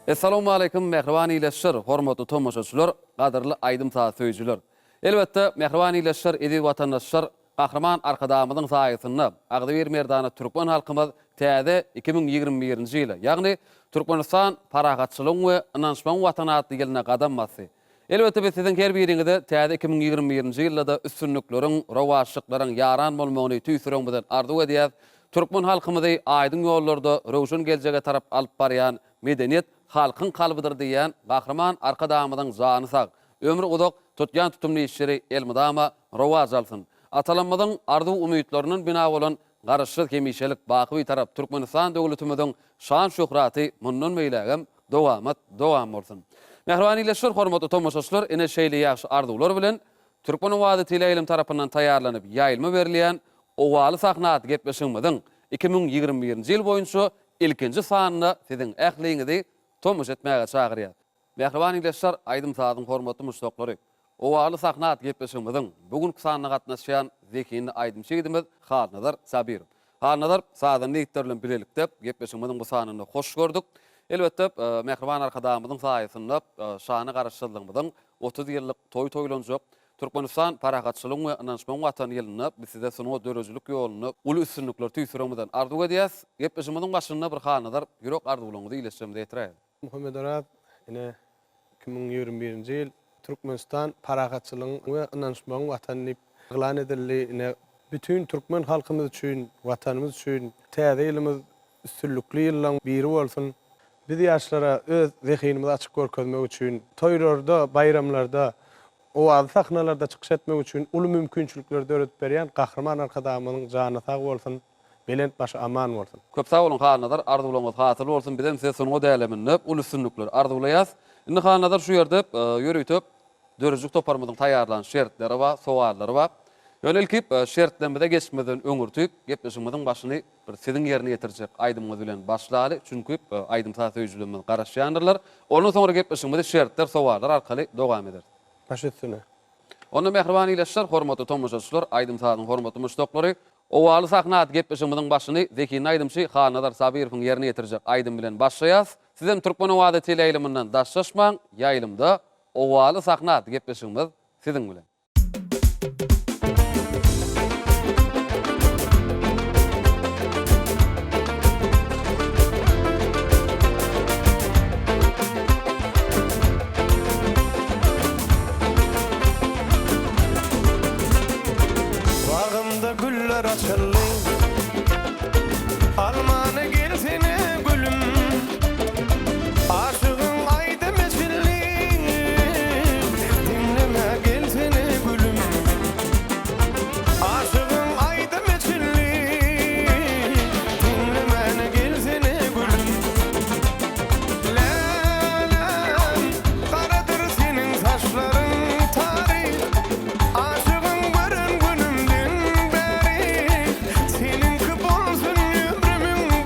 Essalawmaleýkim mähriban ildeşler, hormatly tomaşaçylar, gadyrly aýdym-saz söýüjiler. Elbetde, mähriban ildeşler, eziz watandaşlar, Gahryman Arkadagymyzyň saýasynda agzybir merdana türkmen halkymyz täze 2021-nji ýyla, ýagny Türkmenistan parahatçylygyň we ynanyşmagyň Watany atly ýylyna gadam basdy. Elbetde biz siziň her biriňize täze 2021-nji ýylda-da üstünlikleriň, rowaçlyklaryň ýaran bolmagyny tüýs ýüregimizden arzuw edýäs. Türkmen halkymyzy aýdyň ýollarda röwşen geljege tarap alyp barýan medeniýet halkyň kalbydyr diýýän Gahryman Arkadagymyzyň jany sag, ömri uzak, tutýan tutumly işleri elmydama rowaç alsyn. Atalarymyzyň arzuw-umytlaryndan bina bolan Garaşsyz, hemişelik baky Bitarap Türkmenistan döwletimiziň şan-şöhraty mundan beýlägem dowamat dowam bolsun! Mähriban ildeşler, hormatly tomaşaçylar, ine şeýle ýagşy arzuwlar bilen Türkmen owazy teleýaýlym tarapyndan taýýarlanyp ýaýlyma berilýän Owaly sahna atly gepleşigimiziň 2021-nji ýyl boýunça ilkinji sanyna siziň ähliňizi tomaşa etmäge çagyrýas. Mähriban ildeşler, aýdym-sazyň hormatly muşdaklary! Owaly sahna atly gepleşigimiziň bu günki sanyna gatnaşýan zehinli aýdymçy ýigidimiz Halnazar Sabirow. Halnazar, sazanda ýigitler bilen bilelikde gepleşigimiziň bu sanynda hoş gördük. Elbetde, mähriban Arkadagymyzyň saýasynda şanly Garaşsyzlygymyzyň 30 ýyllyk toýy toýlanjak Türkmenistan parahatçylygyň we ynanyşmagyň Watany ýylynda biz size sungat döredijilik ýolunda uly üstünlikleri tüýs ýüregimizden arzuw edýäs. Gepleşigimiziň başynda bir Halnazar ýürek arzuwlaryňyzy ildeşlerimize ýetiräýiň. Muhammet Oraz, ine, 2021-nji ýyl Türkmenistan parahatçylygyň we ynanyşmagyň Watany diýip yglan edildi. Ine, bütin türkmen halkymyz üçin, Watanymyz üçin täze ýylymyz üstünlikli ýyllaryň biri bolsun. Biz ýaşlara öz zehinimizi açyp görkezmek üçin, toýlarda, baýramlarda, owazly sahnalarda çykyş etmek üçin uly mümkinçilikleri döredip berýän Gahryman Arkadagymyzyň jany sag bolsun! Belent başy aman bolsun. Köp sag boluň Halnazar arzuwlaryňyz hasyl bolsun bizem size sungat äleminde uly üstünlikler arzuwlaýas. Indi Halnazar şu ýerde ýörite döredijilik toparymyzyň taýýarlan şertleri bar, sowallary bar. Ýöne ilki şertlerimize geçmezden öňürti gepleşigimiziň başyny bir siziň ýerine ýetirjek aýdymyňyz bilen başlaly, çünki aýdym-saz söýüjilerimiz garaşýandyrlar. Ondan soňra gepleşigimizi şertler, sowallar arkaly dowam ederis. Baş üstüne. Onda mähriban ildeşler, hormatly tomaşaçylar, aýdym-sazyň hormatly muşdaklary, Owaly sahna atly gepleşigimiziň başyny zehinli aýdymçy Halnazar Sabyrowyň ýerine ýetirjek aýdymy bilen başlaýas. Sizem Türkmen owazy teleýaýlymyndan daşlaşmaň, ýaýlymda Owaly sahna atly gepleşigimiz siziň bilen. Bagymda güller açyldy. Almany gelsene gülüm. Aşygyň aýdym eşildi. Diňlemä gelsene gülüm. Aşygyň aýdym eşildi. Diňlemäne gelsene gülüm. Läläm, garadyr seniň saçlaryň tary. Aşygyň gören günümden bäri Seniňki bolsun ömrümiň bary.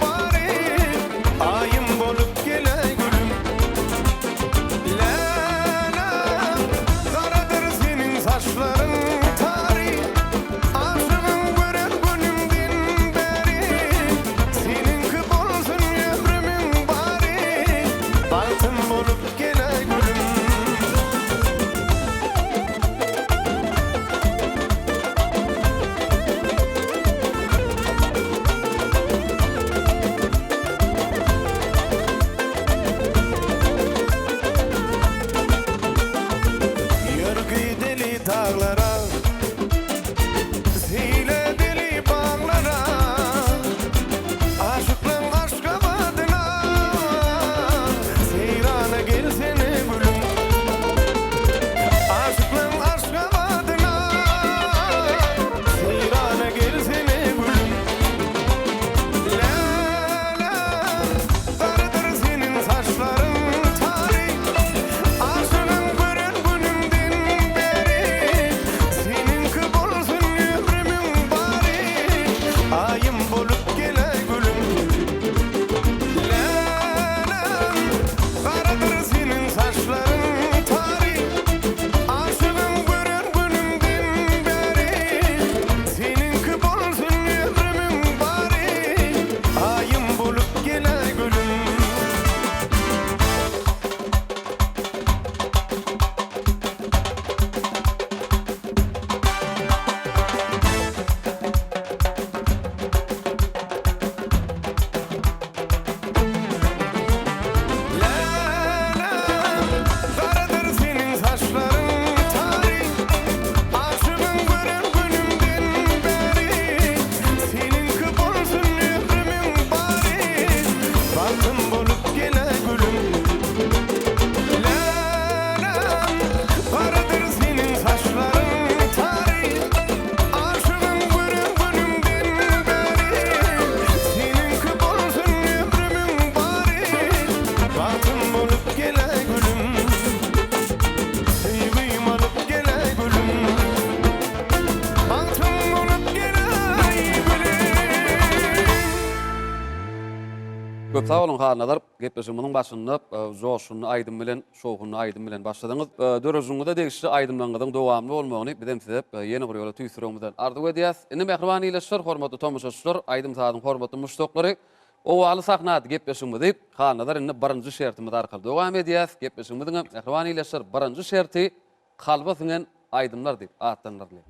Köp sag boluň Halnazar, gepleşigimiziň başynda joşgunly aýdym bilen, şowhunly aýdym bilen başladyňyz. Döredijiňize degişli aýdymlaryňyzyň dowamly bolmagyny bizem size ýene bir ýola tüýs ýüregimizden arzuw edýäs. Indi mähriban ildeşler, hormatly tomaşaçylar, aýdym-sazyň hormatly muşdaklary, Owaly sahna atly gepleşigimizi Halnazar indi birinji şertimiz arkaly dowam edýäs. Gepleşigimiziňem mähriban ildeşler birinji şerti Kalba siňen aýdymlar diýip atlandyrylýar.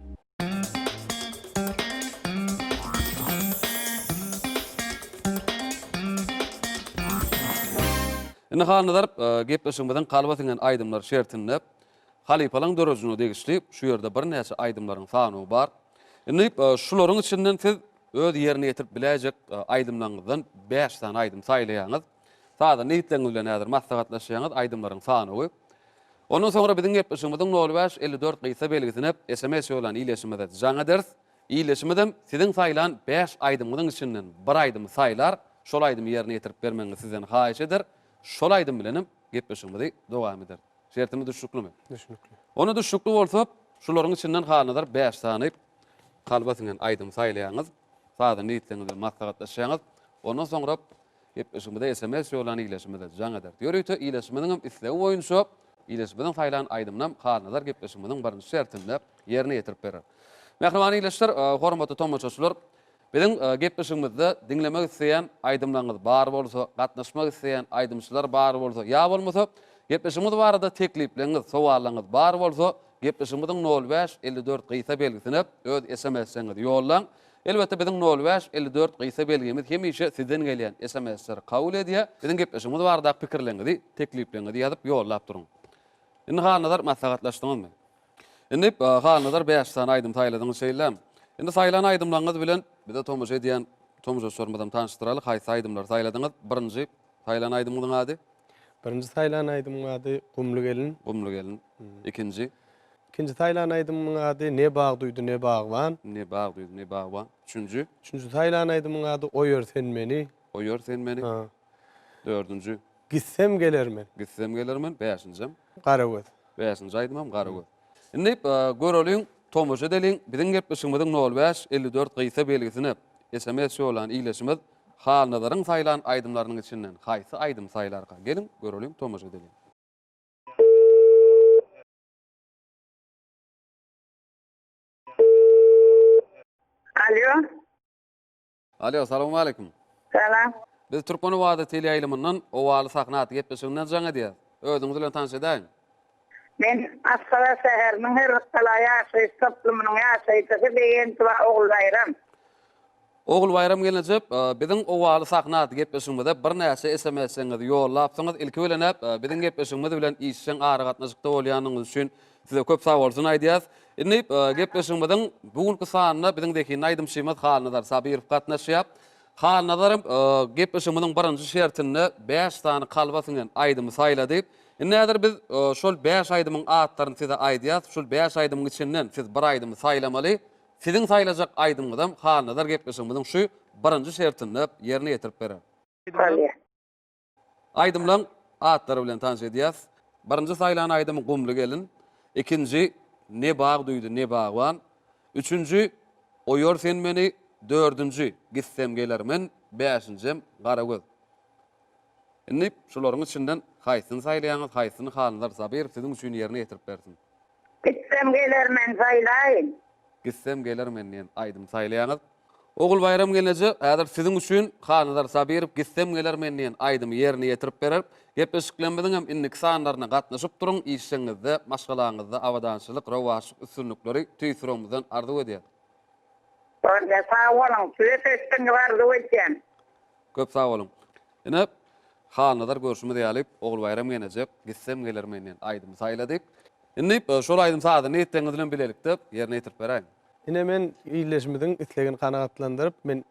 Indi Halnazar gepleşigimiziň Kalba siňen aýdymlar şertinde halypalaryň döredijiligine degişli şu ýerde birnäçe aýdymlaryň sanawy bar. Indi şularyň içinden siz öz ýerine ýetirip biläýjek aýdymlaryňyzdan bäş sany aýdym saýlaýaňyz. Sazanda ýigitleriňiz bilen häzir maslahatlaşýaňyz aýdymlaryň sanawy. Ondan soňra biziň gepleşigimiziň nol bäş 54 gysga belgisine sms ýollan ildeşimize jaň ederis. Ildeşimizem siziň saýlan bäş aýdymyňyzyň içinden bir aýdymy saýlar, şol aýdymy ýerine ýetirip bermegiňizi sizden haýyş eder. Şol aýdym bilenem gepleşigimizi dowam ederis. Şertimiz düşnüklimi? Düşnükli. Onda düşnükli bolsa, şularyň içinden Halnazar bäş sany kalba siňen aýdymy saýlaýaňyz, sazanda ýigitleňiz bilen maslahatlaşýaňyz. Ondan soňra gepleşigimize sms ýollan ildeşimize jaň ederis. Ýörite ildeşimiziňem islegi boýunça ildeşimiziň saýlan aýdymynam Halnazar gepleşigimiziň birinji şertinde ýerine ýetirip berer. Mähriban ildeşler, hormatly tomaşaçylar, Biziň gepleşigimizde diňlemek isleýän aýdymlaryňyz bar bolsa, gatnaşmak isleýän aýdymçylar bar bolsa, ýa bolmasa gepleşigimiz barada teklipleriňiz, sowallaryňyz bar bolsa, gepleşigimiziň nol bäş 54 gysga belgisine öz SMS-leriňizi ýollaň. Elbetde biziň nol bäş 54 gysga belgimiz hemişe sizden gelýän SMS-leri kabul edýär. Biziň gepleşigimiz baradaky pikirleriňizi, teklipleriňizi ýazyp ýollap duruň. Indi Halnazar maslahatlaşdyňyzmy? Indi Halnazar bäş sany aýdym saýladyňyz şeýlemi? Indi saýlan aýdymlaryňyz bilen bize tomaşa edýän tomaşaçylarymyzam tanyşdyraly haýsy aýdymlary saýladyňyz? Birinji saýlan aýdymyňyzyň ady? Birinji saýlan aýdymyň ady Gumly gelin. Gumly gelin. Ikinji? Ikinji saýlan aýdymyň ady Ne bag duýdy ne bagban. Ne bag duýdy ne bagban. Üçünji? Üçünji saýlan aýdymyň ady Oýar sen meni. Oýar sen meni. Dördünji? Gitsem gelermen. Gitsem gelermen. Bäşinjem? Garagöz. Bäşinji aýdymam Garagöz. Indi göreliň, tomaşa edeliň, biziň gepleşigimiziň nol bäş, 54 gysga belgisine sms ýollan ildeşimiz Halnazaryň saýlan aýdymlarynyň içinden haýsy aýdymy saýlarka? Geliň, göreliň, tomaşa edeliň. Alýo. Alýo, salowmaleýkim. Salam. Biz Türkmen owazy teleýaýlymyndan Owaly sahna atly gepleşiginden jaň edýäs. Özüňiz bilen tanyş edäýiň. Men Aşgabat şäheriniň Herrikgala ýaşaýyş toplumynyň ýaşaýjysy Begenjowa Ogulbaýram. Ogulbaýram gelneje, biziň Owaly sahna atly gepleşigimize birnäçe SMS-leriňizi ýollapsyňyz. Ilki bilen-ä biziň gepleşigimiz bilen işjeň aragatnaşykda bolýandygyňyz üçin Size köp sag bolsun aýdýas. Indi gepleşigimiziň bu günki sanynda biziň zehinli aýdymçymyz Halnazar Sabyrow gatnaşýar. Halnazaram gepleşigimiziň birinji şertinde bäş sany kalba siňen aýdymy saýlady. Indi häzir biz şol bäş aýdymyň atlaryny size aýdýas. Şol bäş aýdymyň içinden siz bir aýdymy saýlamaly. Siziň saýlajak aýdymyňyzam Halnazar gepleşigimiziň şu birinji şertinde ýerine ýetirip berer. Bolýar. Aýdymlaň atlary bilen tanyş edýäs. Birinji saýlan aýdymy Gumly gelin, ikinji Ne bag duýdy, ne bagban, üçünji Oýar sen meni, dördünji Gitsem gelermen, bäşinjem Garagöz. Indi şularyň içinden haýsyny saýlaýaňyz, haýsyny Halnazar Sabyrow siziň üçin ýerine ýetirip bersin? Gitsem gelermen saýlaýyn. Gitsem gelermen diýen aýdymy saýlaýaňyz. Ogulbaýram gelneje, häzir siziň üçin Halnazar Sabyrow Gitsem geler men diýen aýdymy ýerine ýetirip berer. Gepleşiklerimiziň hem indiki sanlaryna gatnaşyp duruň, işjeňizde, maşgalaňyzda abadançylyk, rowaçlyk, üstünlikleri tüýs ýüregimizden arzuw edýäs. Bolýa, sag boluň, size-de üstünlik arzuw edýän. Köp sag boluň. Ine, Halnazar görşümiz ýaly, Ogulbaýram gelneje Gitsem geler men diýen aýdymy saýlady. Indi şol aýdym sazyny ýetdeňiz bilen bilelikde ýerine ýetirip beräýiň. Ine men ildeşimiziň islegini kanagatlandyryp men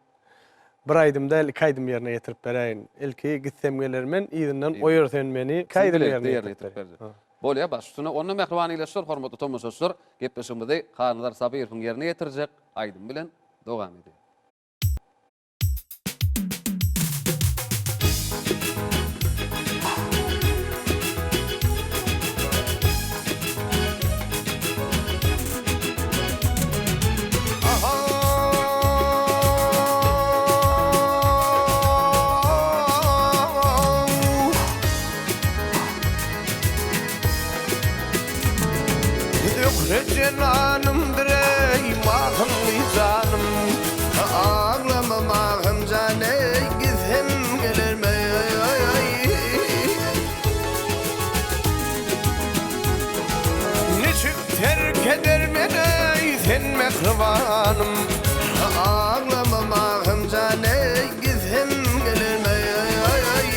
bir aýdym däl iki aýdym ýerine ýetirip beräýin. Ilki Gitsem geler men, yzyndan Oýar sen meni iki aýdym ýerine ýetirip beräýin. Bolýa baş üstüne. Onda mähriban ildeşler, hormatly tomaşaçylar, gepleşigimizi Halnazar Sabyrowyň ýerine ýetirjek aýdymy bilen dowam edýäris. mähribanym. Aglama mahym jan eý gitsem gelerin eý.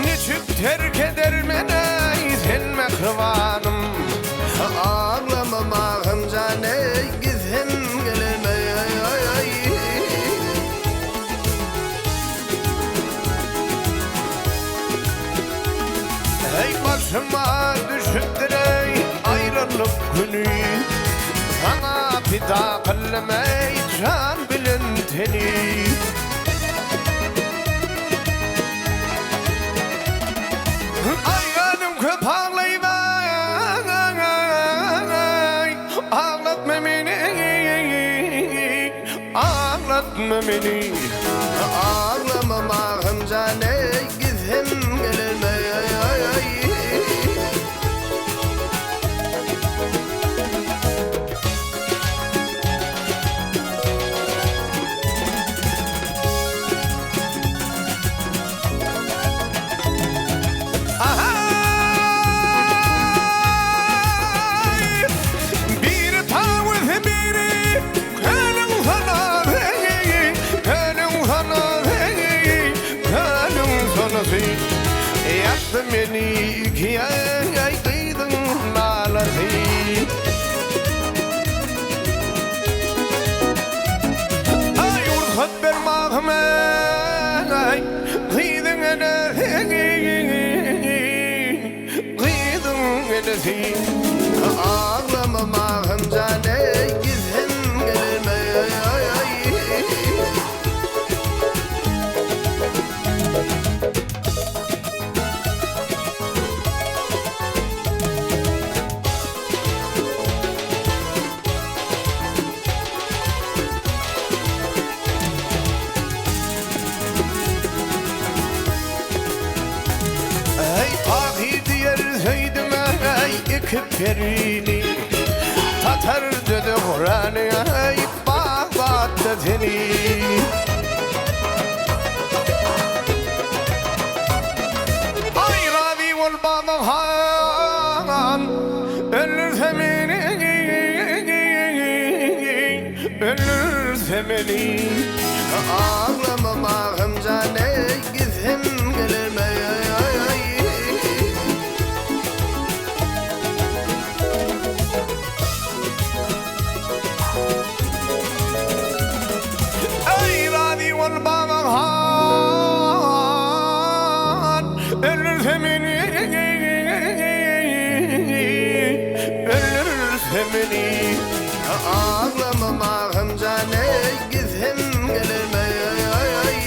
Niçik terk eder men eý sen mähribanym. Aglama mahym jan eý gitsem gelerin eý. Eý başyma düşüpdir eý aýralyk güni Saňa pida kyldym eý jan bilen teni. Aýganym köp aglaýman Aglatma meni Aglatma meni. Aglama mahym jan eý gitsem gelerin eý. Ahaý! Biri tawusy biri kölüň sonasy, kölüň sonasy, kölüň sonasy. Ýakdy meni ikiýe gyzyň nalasy. Aý, rugsat ber mahyma, gyzyň enesi, gyzyň enesi. Aglama mahym jan eý, gitsem gelerin eý. Eý pahy diýer söýdüm eý iki perini Tatar döde Kurany eý bagbatda seni. Aý razy bol Baba han öldürse meni öldürse meni. Aglama mahym jan eý gitsem gelerin eý. Eý razy bol Baba han öldürse meni öldürse meni. Aglama mahym jan eý gitsem gelerin eý.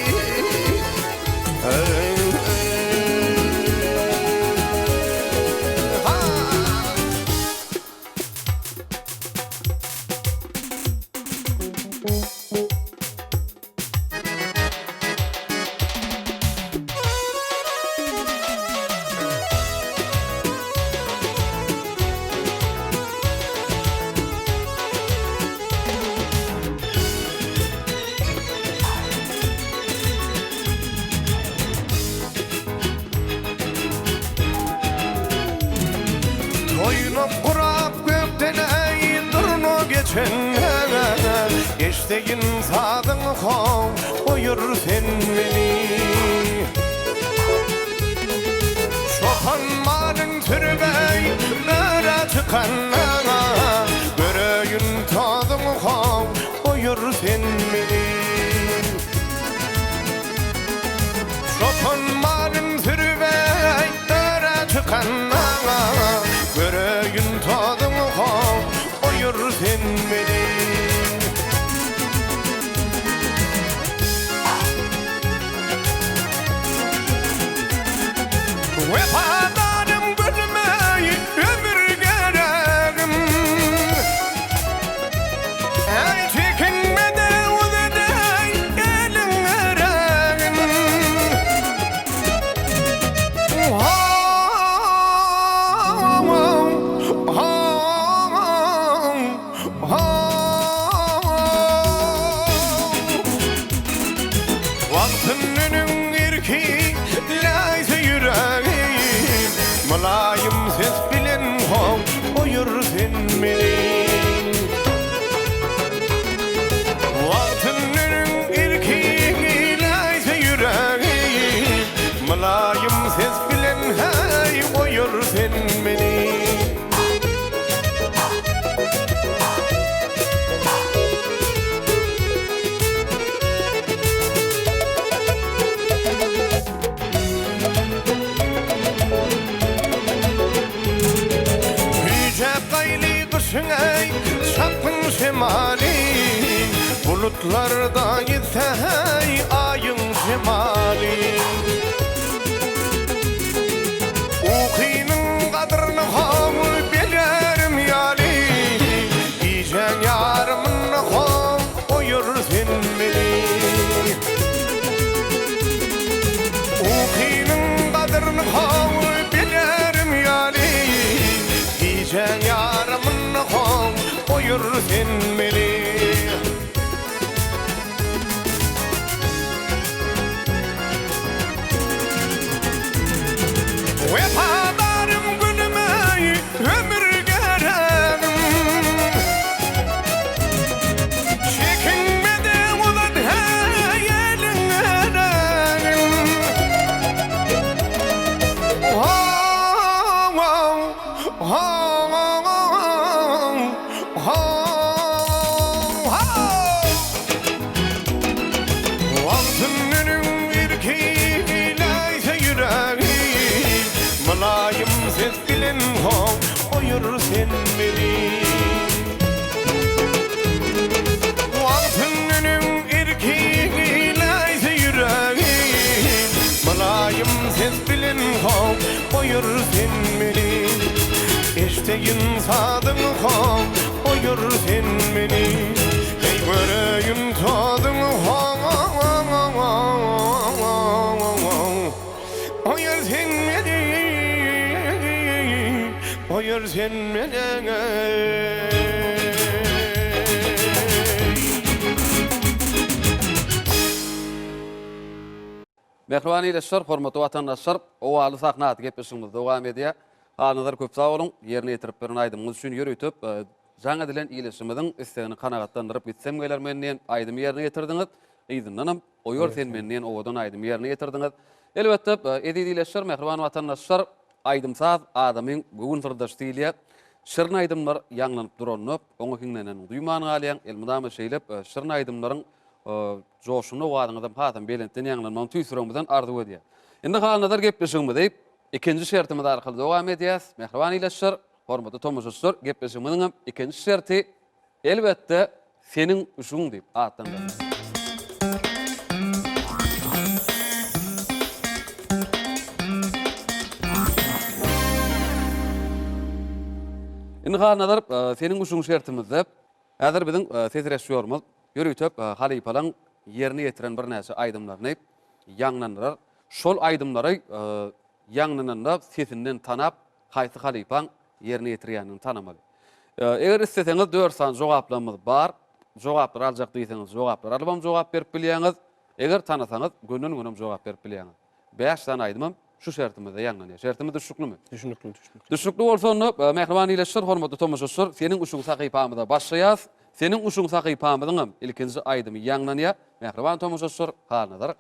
Toýnak gurap gökden eý durna geçende Eşdegin sazyň how oýur sen meni. Çopan malyn sürüp eý örä çykanda Göreýin tazyň how oýur sen meni. Çopan malyn sürüp eý örä çykanda Göreýin tazyň how oýur sen meni. Wepadarym gülüm eý ömür geregim. Eý çekinme-de Bulutlarda ýitse heý Aýyň jemaly. Ukynyň gadryny how bilerim ýaly, Gijäň ýarymynda how oýar sen meni. Ukynyň gadryny how bilerim ýaly, Gijäň ýarymynda how oýar sen meni. Wepadarym günüme ömür geregim Çekinmede uzat heý eliň eregin Ho-ho, ho-ho, ho-ho. Wagtyn meniň irki iläýse ýüregi, Mylaýym ses bilen ho oýar sen meni. Wagtyn meniň irki iläýse ýüregi, Mylaýym ses bilen ho oýar sen meni. Eşdeýin sazyňy ho oýar sen meni. Heý göreýin tadyňy Oýar sen meni Oýar sen meni Mähriban ildeşler, hormatly watandaşlar, Owaly sahna atly gepleşigimiz dowam edýär. Halynazar köp sag boluň, ýerine ýetirip beren aýdymyňyz üçin ýörite jaň edilen ildeşimiziň islegini kanagatlandyryp gitsem geler men diýen aýdymy ýerine ýetirdiňiz. Yzyndanam Oýar sen meni diýen owadan aýdymy ýerine ýetirdiňiz. Elbetde, eziz ildeşler, mähriban watandaşlar, aýdym-saz adamyň göwün syrdaşy diýilýär. Şirin aýdymlar ýaňlanyp duranda, oňa hiňleneniňi duýman galýaň. Elmydama şeýle şirin aýdymlaryň Joşgunly owazyňyzam hasam belentden ýaňlanmagyny tüýs ýüregimizden arzuw edýäs. Indi Halnazar gepleşigimizi ikinji şertimiz arkaly dowam edýäs. Mähriban ildeşler, hormatly tomaşaçylar, gepleşigimiziňem ikinji şerti elbetde Seniň üşügiň diýip atlandyrylýar. Indi Halnazar, Seniň üşügiň şertimizde Häzir biziň ses režissýorymyz ýörite halypalaň ýerine ýetiren birnäçe aýdymlaryny ýaňlandyrar. Şol aýdymlary ýaňlananda sesinden tanap, haýsy halypaň ýerine ýetirýändigini tanamaly. Eger isleseňiz dört sany jogaplarymyz bar. Jogaplary aljak diýseňiz jogaplary alybam jogap berip bilýäňiz. Eger tanasaňyz gönden-gönem jogap berip bilýäňiz. Bäş sany aýdymam şu şertimizde ýaňlanýar. Şertimiz düşnüklimi? Düşnükli, düşnükli. Düşnükli bolsa onda, mähriban ildeşler, hormatly tomaşaçylar, Seniň uşuň sahypamyza başlaýas. Seniň uşuň sahypamyzyňam ilkinji aýdymy ýaňlanýar. Mähriban tomaşaçylar, Halnazar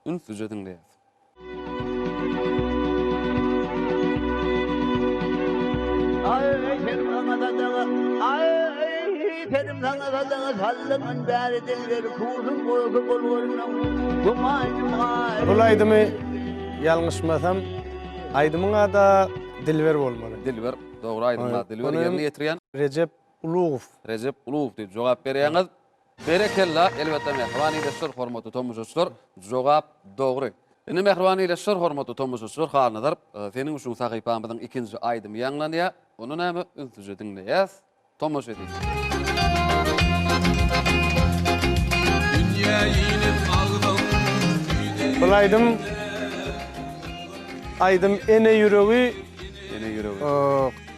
ünslüje diňleýäs. Aý, senim saňa sadaga, aý, senim saňa sadaga sallangan bäri deňleri kursun bolsa bolgarynam bu aýdym aý. Bul aýdymy ýalňyşmasam aýdymyň ada Dilber bolmaly. Dilber, dogry aýdymyň ady Dilber ýerine ýetirýän. Rejep Ulugow. Rejep Ulugow diýip jogap berýäňiz. Berekella, elbetde mähriban ildeşler, hormatly tomaşaçylar, jogap dogry. Indi mähriban ildeşler, hormatly tomaşaçylar, Halnazar, seniň üçin sahypamyzyň ikinji aýdymy ýaňlanýar. Ony näme ünslüje diňleýäs, tomaşa edýäs. Dünýä inip agzyň tüýde. Bul aýdym aýdym ene ýüregi Ene ýüregi.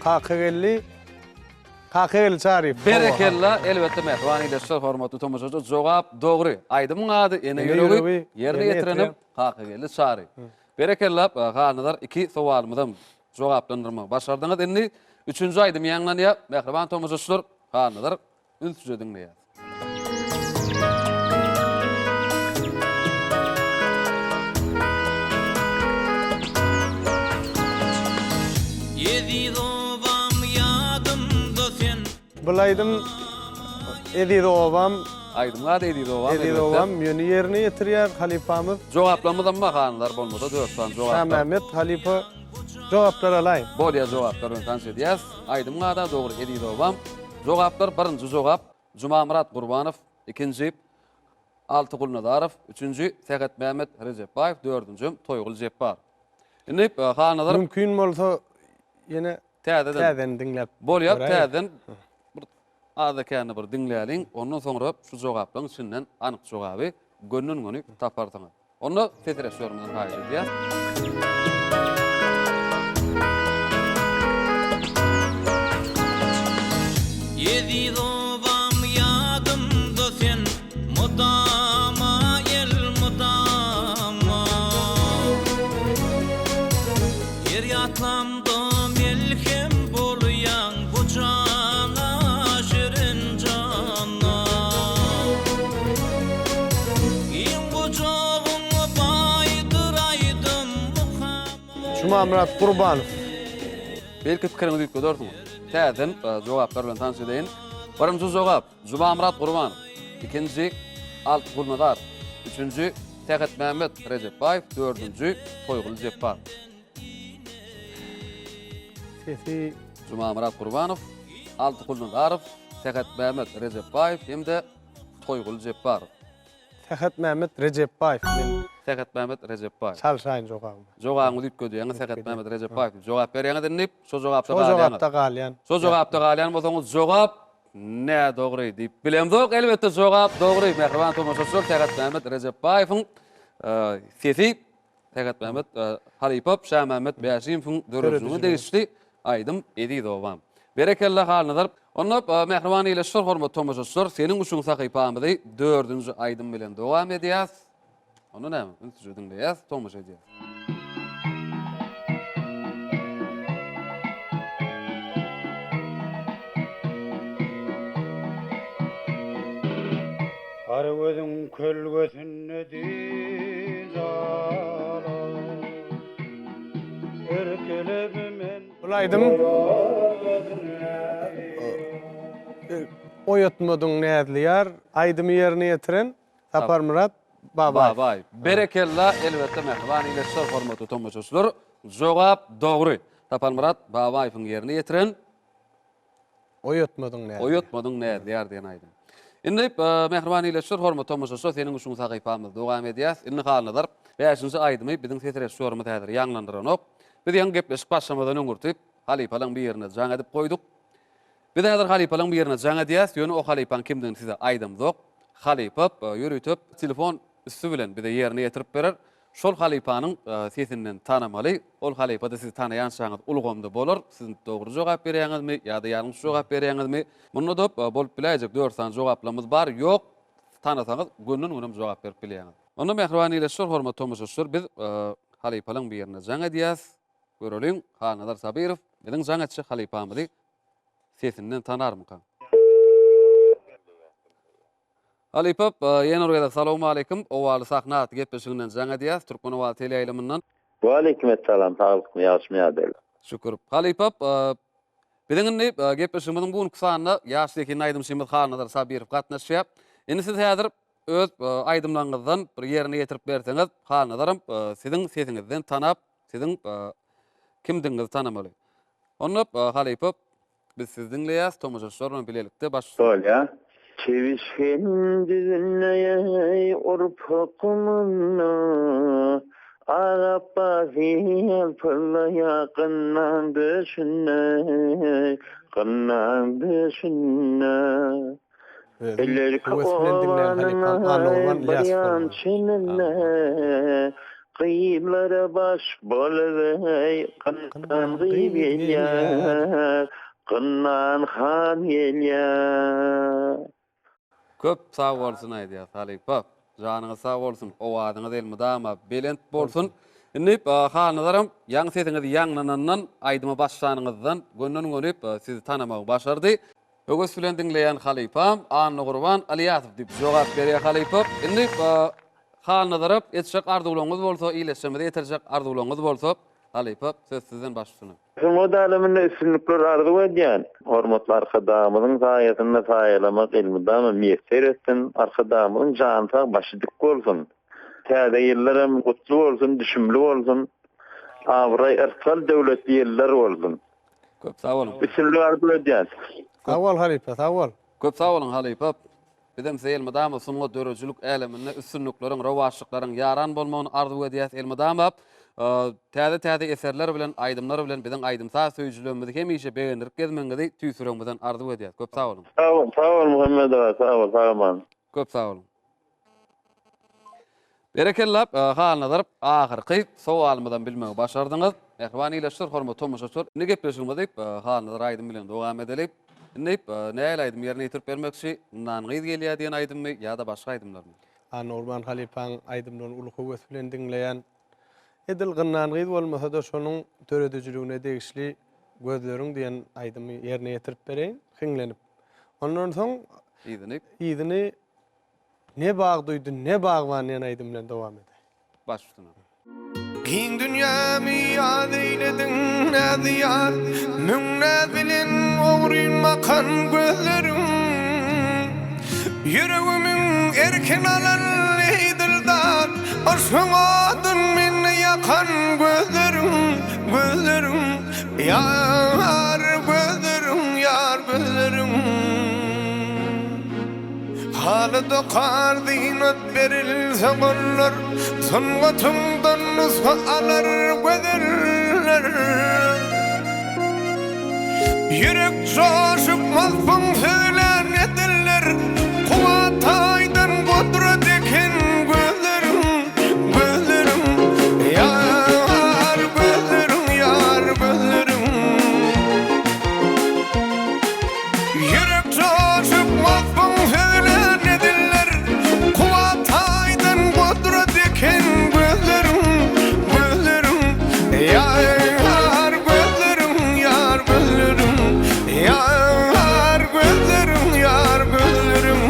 Kakageldi Kakageldi Çaryýew. Berekella, elbetde mähriban ildeşler, hormatly tomaşaçylar, jogap dogry. Aýdymyň ady Ene ýüregi, ýerine ýetirenem Kakageldi Çary. Berekella, Halnazar iki sowalymyzam jogaplandyrmagy başardyňyz. Indi üçünji aýdym ýaňlanýar. Mähriban tomaşaçylar, Halnazar ünsüje diňleýäs. Eziz obam ýadymda sen. Bul aýdym Eziz obam. Aýdymyň ady Eziz obam. Eziz obam ýöne ýerine ýetirýär halypamyz. Jogaplarymyzam bar hanlar bolmasa dört sany jogap bar. Şamämmet halypa jogaplar alaýyn. Bolýa jogaplar bilen tanyş edýäs. Aýdymyň ada dogry Eziz obam. Jogaplar birinji jogap Jumamyrat Gurbanow, ikinji. Alty Gulnazarow, üçünji Sähetmämmet Rejepbaýew, dördünjem Toýguly Jepbar. Indi Halnazar Mümkin bolsa ýene täzeden täzeden diňläp Bolýar, göräýeris. täzeden bir azda-kände bir diňläliň, ondan soňra şu jogaplaryň içinden anyk jogaby gönden-göni taparsyňyz. Onda ses režissýorymyzdan haýyş edýäs. Eziz obam ýadymda sen mydama elmydama Her ýatlamda melhem bolýaň bu jana şirin jana Giň gujagyň baýdyr aýdym mukama. Jumamyrat Gurbanow. Belki pikiriňizi üýtgedersiňiz. Täzeden jogaplar bilen tanyş edeýin. Birinji jogap, Jumamyrat Gurbanow. Ikinji, Alty Gulnazar. Üçünji, Sähetmämmet Rejepbaýew. Dördünji, Toýguly Jepbar. Sesi Jumamyrat Gurbanow, Alty Gulnazarow, Sähetmämmet Rejepbaýew hem-de Toýguly Jepbarow. Sähetmämmet Rejepbaýew men. Sähetmämmet Rejepbaýew. Çalşaýyn jogabymy. Jogabyňyzy üýtgedýäňiz Sähetmämmet Rejepbaýew diýip jogap berýäňiz indi şo jogapda Şo galýaňyz. jogapda galýan. Şo jogapda galýan bolsaňyz jogap nädogry diýip bilemzok. Elbetde jogap dogry mähriban tomaşaçylar Sähetmämmet Rejepbaýewiň sesi Sähetmämmet halypa Şamämmet Bäşimowyň döredijiligine degişli aýdym Eziz obam. Berekella Halnazar. Onda mähriban ildeşler, hormatly tomaşaçylar, Seniň üçin sahypamyzy dördünji aýdym bilen dowam edýäs. Onda näme, ünsüje diňleýäs, tomaşa edýäs. Garagözüň kölgesinde dynç alan, Erkelep men Bul aýdym Oýatmadyň näzli ýar aýdymy ýerine ýetiren Saparmyrat Babaýew. Babaýew. Berekella elbetde mähriban ildeşler hormatly tomaşaçylar jogap dogry. Saparmyrat Babaýewiň ýerine ýetiren Oýatmadyň näzli. Oýatmadyň näzli ýar diýen aýdym. Indi mähriban ildeşler, hormatly tomaşaçylar, seniň üçin sahypamyzy dowam edýäs. Indi Halnazar bäşinji aýdymy biziň ses režissýorymyz häzir ýaňlandyranok. Biz ýaňy gepleşik başlamadan öňürti halypalaň birine jaň edip goýduk. Biz häzir halypalaň birine jaň edýäs, ýöne o halypaň kimdigini size aýdamzok. Halypa ýörite telefon üsti bilen bize ýerine ýetirip berer. Şol halypanyň sesinden tanamaly. Ol halypa-da sizi tanaýançaňyz ulgamda bolar. Siz dogry jogap berýäňizmi ýa-da ýalňyş jogap berýäňizmi? Munda-da bolup biläýjek dört sany jogaplarymyz bar. Ýok, tanasaňyz gönden-gönem jogap berip bilýäňiz. Onda mähriban ildeşler, hormatly tomaşaçylar, biz halypalaryň birine jaň edýäs. Göreliň, Halnazar Sabyrow biziň jaň etjek halypamyzy sesinden tanarmyka? Halypa, ýene bir gezek salowmaleýkim. Owaly sahna atly gepleşiginden jaň edýäs, Türkmen owazy teleýaýlymyndan. Waleýkim essalam, saglykmy, ýagşymy ýagdaýlar? Şükür. Halypa, biziň indi gepleşigimiziň bu günki sanyna ýaş zehinli aýdymçymyz Halnazar Sabyrow gatnaşýar. Indi siz häzir öz aýdymlaryňyzdan bir ýerine ýetirip berseňiz, Halnazaram siziň sesiňizden tanap, siziň kimdigiňizi tanamaly. Onda halypa, Biz sizi diňleýäs, tomaşaçylar bilen bilelikde baş. Bolýa. Çebişgen düzünde urup gumunda, Ak apbasy ýalpyllaýa gynnaň döşünde, Gynnaň döşünde. Özüm Ilerki höwes bilen diňleýän obanyň halypam Annagurban bir Ylýasow ýan bolmaly. çeninde, Gyzlara baş bolup-eý, Gynnan gyz gelýär, Gynnan han gelýär. Köp sag bolsun aýdýas halypa. Janyňyz sag bolsun, owazyňyz elmydama belent bolsun. Indi Halnazaram ýaňy sesiňiz ýaňlanandan, aýdyma başlanyňyzdan gönden-göni sizi tanamagy başardy. Höwes bilen diňleýän halypam Annagurban Ylýasow diýip jogap berýär halypa. Indi Halnazara etjek arzuwlaryňyz bolsa, ildeşlerimize ýetirjek arzuwlaryňyz bolsa, halypa söz sizden baş üstüne. Sungat äleminde üstünlikler arzuw edýän. Hormatly Arkadagymyzyň saýasynda saýalamak elmydama miýesser etsin. Arkadagymyzyň jany sag, başy dik bolsun. Täze ýyllar hem gutly bolsun, düşümli bolsun. Abraý, yrsgal, döwletli ýyllar bolsun. Köp sag boluň. Üstünlik arzuw edýän. Sag bol halypa, sag bol. Köp sag boluň halypa. Bizem size elmydama sungat döredijilik äleminde üstünlikleriň, rowaçlyklaryň ýaran bolmagyny arzuw edýäs. Elmydama täze-täze eserler bilen, aýdymlar bilen biziň aýdym-saz söýüjilerimizi hemişe begendirip gezmegiňizi tüýs ýüregimizden arzuw edýäs. Köp sag boluň. Sag bol, sag bol Muhammet aga, sag bol, sag aman. Köp sag boluň. Berekella, Halnazar, ahyrky sowalymyzam bilmegi başardyňyz. Mähriban ildeşler, hormatly tomaşaçylar, indi gepleşigimizi Halnazar aýdym bilen dowam edeli. Indi nähili aýdym ýerine ýetirip bermekçi? Nan gyz gelýär diýen aýdymmy ýa-da başga aýdymlarmy? Annagurban halypaň aýdymlaryny uly höwes bilen diňleýän. Edil Gynnan gyz bolmasa-da şonuň döredijiligine degişli Gözleriň diýen aýdymy ýerine ýetirip bereýin, hiňlenip. Ondan soň Yzyny? Yzyny Ne bag duýdy, ne bagban diýen aýdym bilen dowam edeýin. Baş üstüne. Giň dünýämi ýaz eýlediň näzi ýar, Müň näz bilen ogryn bakan gözleriň. Ýüregimiň erkin alan eý dildar, Yşgyň odun mende ýakan gözleriň, Gözleriň, ýar, gözleriň, ýar, gözleriň. Haly dokar zynat berilse gollar, Sungatyňdan nusga alar gözeller. Ýürek joşup waspyň sözlän diller, Kuwwat taýdan gudrat eken gözleriň, Gözleriň, ýar, gözleriň, ýar, gözleriň. Ýürek joşup waspyň sözlän diller, Kuwwat taýdan gudrat eken gözleriň, Gözleriň, ýar, gözleriň, ýar, gözleriň, Ýar, gözleriň, ýar, gözleriň.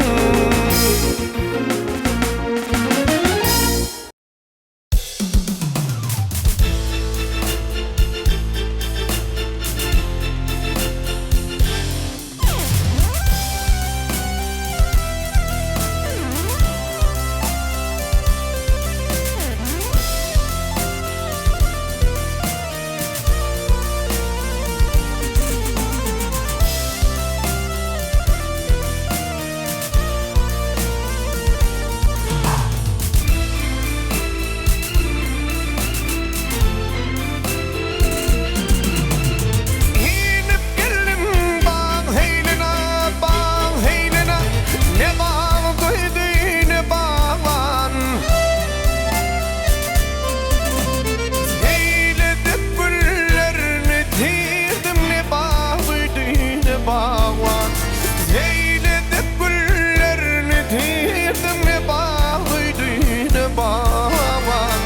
Inip geldim bag heýline, bag heýline, Ne bag duýdy, ne bagban. Seýledip güllerini tirdim, Ne bag duýdy, ne bagban. Seýledip güllerini tirdim, Ne bag duýdy, ne bagban.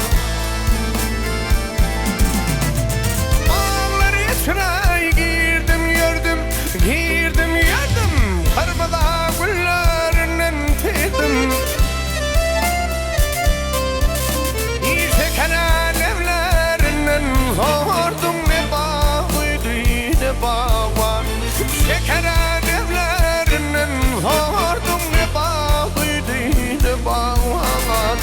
Baglar içre girdim ýördüm, Girdim ýördüm, gyrmyza güllerinden tirdim. Şekere leblerinden sordum, Ne baglydy, ne bagban. Şekere leblerinden sordum, Ne baglydy, ne bagban.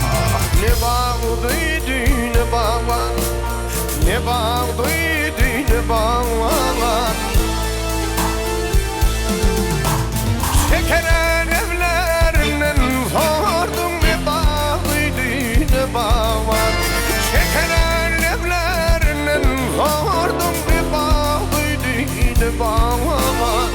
Ah, ne baglydy, ne bagban. Ne baglydy, ne bagban. Şekere leblerinden sordum, Ne baglydy, ne bagban. Şekere leblerinden sordum, Ne baglydy, ne bagban.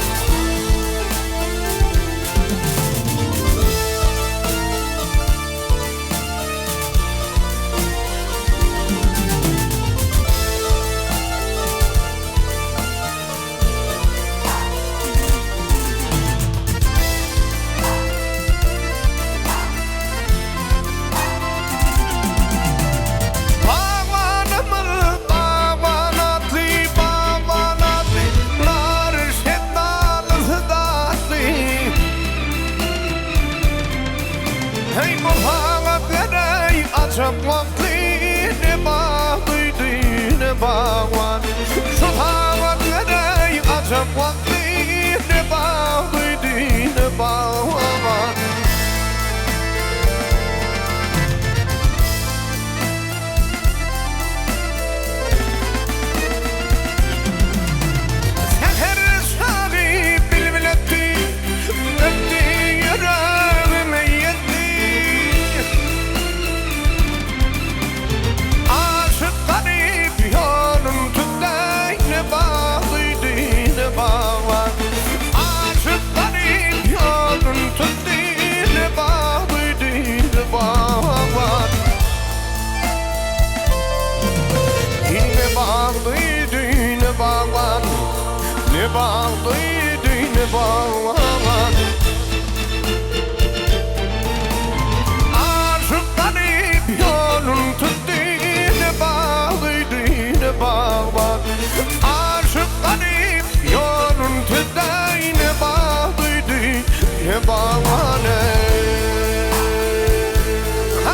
Bagbanymyz bagban atly, bagban atly, Nar şetdalysy datly. Heý, bu saňa bereý ajap wagtly, Ne baglydy, ne bagban. Şu saňa bereý ajap wagtly, Ne baglydy, ne bagban. Säher çagy bilbile. bagban. Aşyk garyp ýolun tutdy, ne baglydy, ne bagban. Aşyk garyp ýolun tutdy, ne baglydy, ne bagban eý. Ha!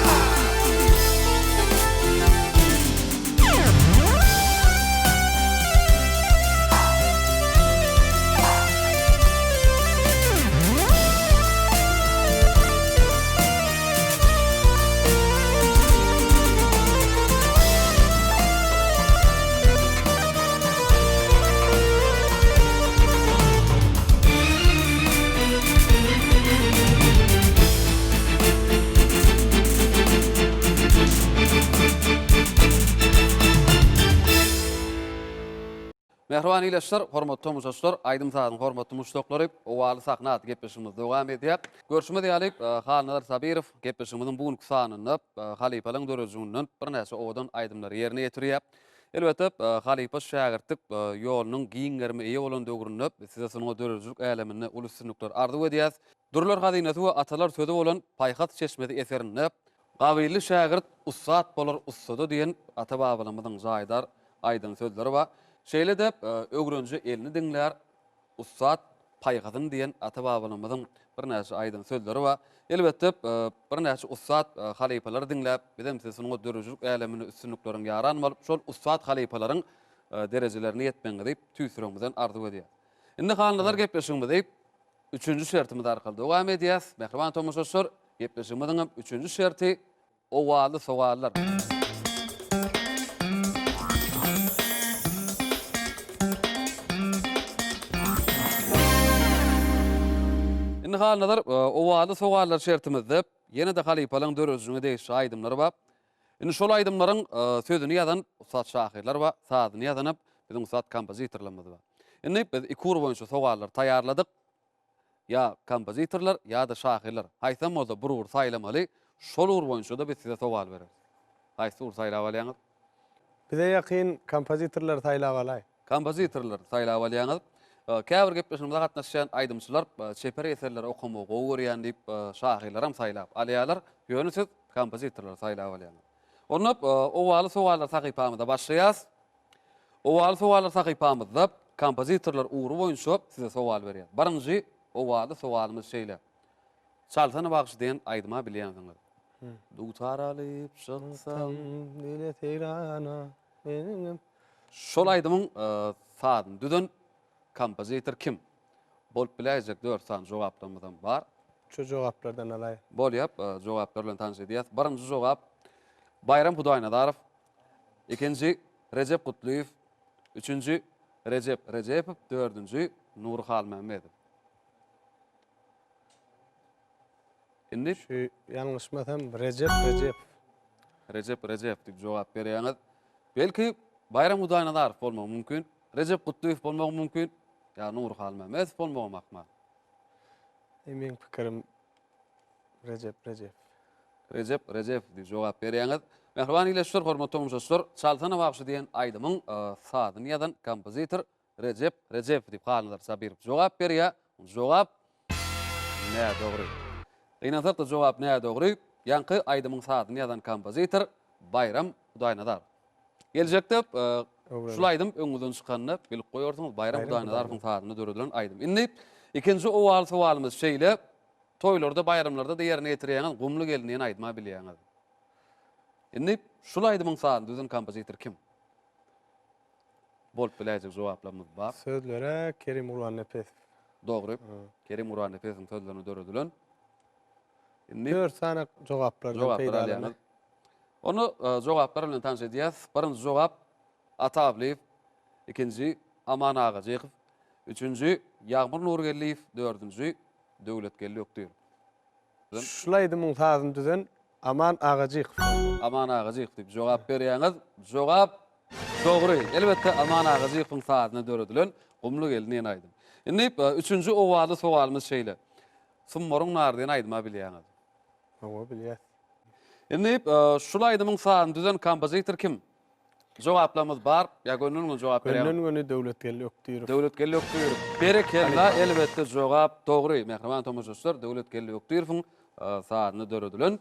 Mähriban ildeşler, hormatly tomaşaçylar, aýdym-sazyň hormatly muşdaklary, Owaly sahna atly gepleşigimiz dowam edýär. Görşümiz ýaly, Halnazar Sabyrow gepleşigimiziň bu günki sanynda halypalaryň döredijiginden birnäçe owadan aýdymlary ýerine ýetirýär. Elbetde, halypa şägirtlik ýolunyň giň gerime eýe bolan döwründe size sungat döredijilik äleminde uly üstünlikler arzuw edýäris. Dürler hazynasy we atalar sözi bolan Paýhas çeşmesi eserinde Gabylly şägirt ussat bolar ussada diýen ata-babalarymyzyň jaýdar aýdan sözleri bar. Şeýle-de Öwrenje elini diňlär, ussat paýhasyny diýen ata-babalarymyzyň birnäçe aýdan sözleri bar. Elbetde, birnäçe ussat halypalary diňläp, bizem size sungat döredijilik äleminde üstünlikleriň ýaran bolup, şol ussat halypalaryň derejelerine ýetmegiňizi tüýs ýüregimizden arzuw edýäris. Indi Halnazar gepleşigimizi Üçünji şertimiz arkaly dowam edýäs. Mähriban tomaşaçylar, gepleşigimiziň hem üçünji şerti owazly sowallar. Indi Halnazar, owazly sowallar şertimizde ýene-de halypalaryň döredijiligine degişli aýdymlar bar. Indi şol aýdymlaryň sözüni ýazan ussat şahyrlar bar, sazyny ýazanam biziň ussat kompozitorlarymyz bar. Indi biz iki ugur boýunça sowallary taýýarladyk. Ýa kompozitorlar, ýa-da şahyrlar. Haýsam bolsa bir ugur saýlamaly. Şol ugur boýunça-da biz size sowal bereris. Haýsy ugry saýlap alýaňyz? Bize ýakyn kompozitorlary saýlap alaý. Kompozitorlary saýlap alýaňyz. Käbir gepleşigimize gatnaşýan aýdymçylar çeper eserleri okamagy gowy görýän diýip, şahyrlaram saýlap alýarlar. Ýöne siz kompozitorlary saýlap alýaňyz. Onda Owaly sowallar sahypamyza başlaýas. Owaly sowallar sahypamyzda kompozitorlar ugry boýunça size sowal berýäs. Birinji owaly sowalymyz şeýle. Çalsana bagşy diýen aýdyma bilýänsiňiz. Dutar alyp çyksam. Dile seýrana meniňem. Şol aýdymyň sazyny düzen kompozitor kim? Bolup biläýjek dört sany jogaplarymyzam bar. Şu jogaplardan alaý. Bolýar, jogaplar bilen tanyş edýäs. Birinji jogap Baýram Hudaýnazarow, ikinji Rejep Gutlyýew, üçünji Rejep Rejepow, dördünji Nury Halmämmedow. Indi Şu ýalňyşmasam Rejep Rejepow. Rejep Rejepow diýip jogap berýäňiz. Belki Baýram Hudaýnazarow bolmagy mümkin, Rejep Gutlyýew bolmagy mümkin, ýa Nury Halmämmedow bolmagam ahmal. E, meň pikirim Rejep Rejepow. Rejep Rejepow diýip jogap berýäňiz. Mähriban ildeşler, hormatly tomaşaçylar, Çalsana bagşy diýen aýdymyň sazyny ýazan kompozitor Rejep Rejepow diýip Halnazar Sabirow jogap berýär. Jogap nädogry. Gynansak-da jogap nädogry. Ýaňky aýdymyň sazyny ýazan kompozitor Baýram Hudaýnazarow. Geljekde şul aýdym öňüňizden çykanda bilip goýarsyňyz Baýram Hudaýnazarowyň sazyna döredilen aýdym. Indi ikinji owaly sowalymyz şeýle, toýlarda, baýramlarda-da ýerine ýetirýäňiz Gumly gelin diýen aýdyma bilýäňiz. Indi şul aýdymyň sazyny düzen kompozitor kim? Bolup biläýjek jogaplarymyz bar. Sözlere Kerim Gurbannepesow. Dogry. Kerim Gurbannepesowyň sözlerine döredilen. Indi 4 sany jogaplardan peýdalanyp. Onu e, jogaplar bilen tanyş edýäs. Birinji jogap Ata Ablyýew, ikinji Aman Agajykow, üçünji Ýagmyr Nurgeldiýew, dördünji Döwletgeldi Ökdirow. Şul aýdymyň sazyny düzen Aman Agajykow. Aman Agajykow diýip jogap berýäňiz. Jogap dogry. Elbetde Aman Agajykowyň sazyna döredilen Gumly gelin diýen aýdym. Indi e, üçünji owazly sowalymyz şeýle. Sumbaryň nary diýen aýdyma bilýäňiz. Hawa bilýäs. Indi e, şul aýdymyň sazyny düzen kompozitor kim? Jogaplarymyz bar. Ýa gönden-göni jogap berýäňizmi? Gönden-göni Döwletgeldi Ökdirow. Döwletgeldi Ökdirow. Berekella, elbetde jogap dogry. Mähriban tomaşaçylar, Döwletgeldi Ökdirowyň sazyna döredilen,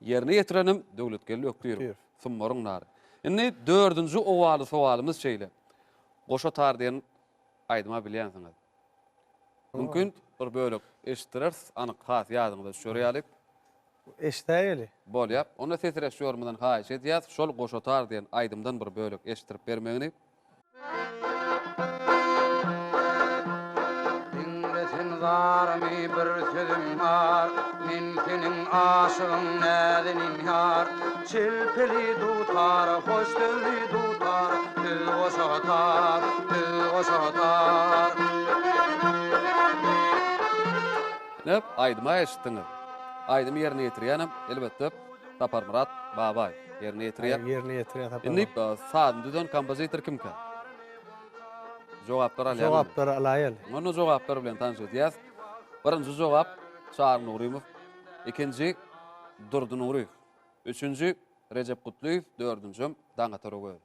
ýerine ýetirenem Döwletgeldi Ökdirow. Sumbaryň nary. Indi dördünji owaly sowalymyz şeýle. Goşa tar diýen aýdyma bilýänsiňiz. Mümkin bir bölek eşitdireris, anyk has ýadyňyza düşer ýaly. Eşidäýeli. Bolýar. Onda ses režissýorymyzdan haýyş edýäs, şol Goşa tar diýen aýdymdan bir bölek eşitdirip bermegini. Diňle sen zarymy bir sözüm bar, Men seniň aşygyň näzenin ýar. Çelpeli dutar, hoş sözli dutar, Düz goşa tar, düz goşa tar. Ine, aýdyma eşitdiňiz. Aýdymy ýerine ýetirýänem, elbetde, Saparmyrat Babaýew ýerine ýetirýär. Ýerine ýetirýär Saparmyrat. Indi sazyny düzen kompozitor kimkä? Jogaplar alýalymy? Jogaplary alaýaly. Onda jogaplar bilen tanyş edýäs. Birinji jogap Çary Nurymow, ikinji Durdy Nuryýew, üçünji Rejep Gutlyýew, dördünjem Daňatar Öwezow.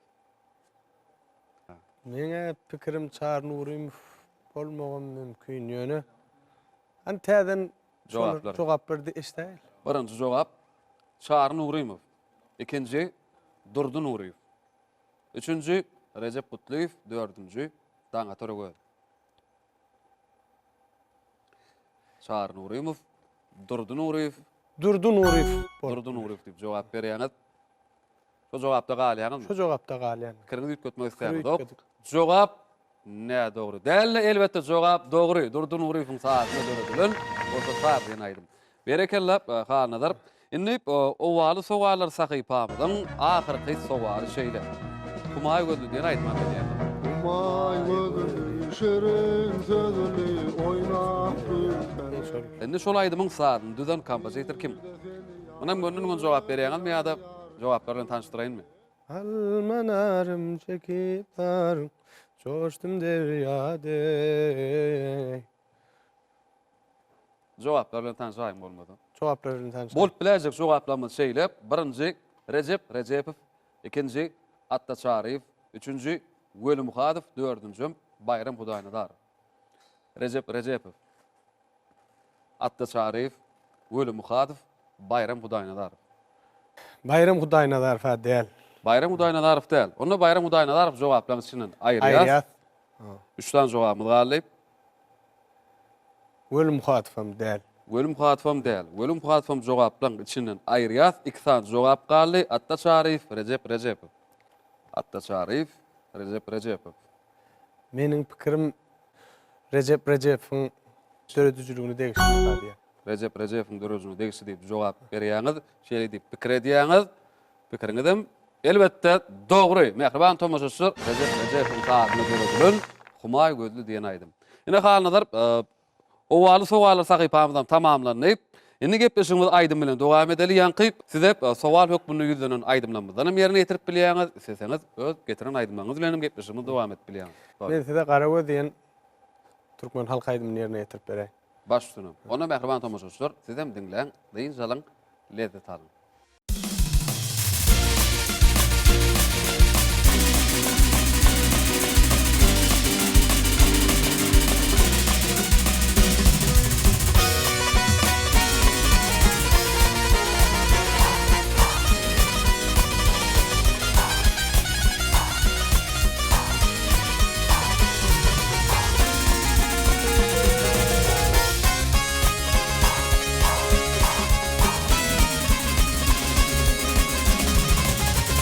Meň-ä pikirim Çary Nurymow bolmagam mümkin, ýöne hany täzeden Jogaplar. Jogaplary eşidäýeli. Birinji jogap Çary Nurymow, ikinji Durdy Nuryýew, üçünji Rejep Gutlyýew, dördünji Daňatar Öwezow. Çary Nurymow, Durdy Nuryýew. Durdy Nuryýew. Durdy Nuryýew diýip jogap berýäňiz. Şo jogapda galýaňyzmy? Şo jogapda galýan. Pikiriňizi üýtgetmek isläňizok. Jogap nädogry. Däl-de elbetde jogap dogry. Durdy Nuryýewiň sazyna döredilen Goşa saz diýen aýdym. Berekella, Halnazar. Indi Owaly sowallar sahypamyzyň ahyrky sowaly şeýle. Humaý gözli diýen aýdyma bilýäňiz. Humaý gözli, şirin sözli, oýnap gülseň. Indi şol aýdymyň sazyny düzen kompozitor kim? Munam gönden-göni jogap berýäňizmi ýa-da jogaplar bilen tanyşdyraýynmy? Alma narym çekip zaryn, Joşdum derýa deý. Jogaplar bilen tanyşaýyň bolmasa. Jogaplar bilen tanyşaýyň. Bolup biläýjek jogaplarymyz şeýle, birinji, Rejep Rejepow, ikinji, Atda Çaryýew, üçünji, Weli Muhadow, dördünjem, Baýram Hudaýnazarow. Rejep Rejepow, Atda Çaryýew, Weli Muhadow, Baýram Hudaýnazarow. Baýram Hudaýnazarow-a däl. Baýram Hudaýnazarow däl. Onda Baýram Hudaýnazarow jogaplaryň içinden aýyrýas. Aýyrýas. Üç sany jogabymyz galdy. Weli Muhatowam däl. Weli Muhatowam däl. Weli Muhatowam jogaplaryň içinden aýyrýas. Iki sany jogap galdy. Atda Çaryýew, Rejep Rejepow. Atda Çaryýew, Rejep Rejepow. Meniň pikirim Rejep Rejepowyň döredijiligine degişli diýýär. Rejep Rejepowyň döredijiligine degişli diýip jogap berýäňiz. Şeýle diýip pikir edýäňiz. Pikiriňizem, elbetde, dogry. Mähriban tomaşaçylar, Rejep Rejepowyň sazyna döredilen Humaý gözli diýen aýdym. Ine, Halnazar, Owaly sowallar sahypamyzam tamamlandy. Indi gepleşigimizi aýdym bilen dowam edeli. Ýaňky size sowal hökmünde ýüzlenen aýdymlarymyzdan hem ýerine ýetirip bilýäňiz. Isleseňiz, öz getiren aýdymlaryňyz bilen hem gepleşigimizi dowam edip bilýäňiz. Men size Garagöz diýen türkmen halk aýdymyny ýerine ýetirip beräýin. Baş üstüne. Onda mähriban tomaşaçylar, sizem diňläň, dynç alyň, lezzet alyň.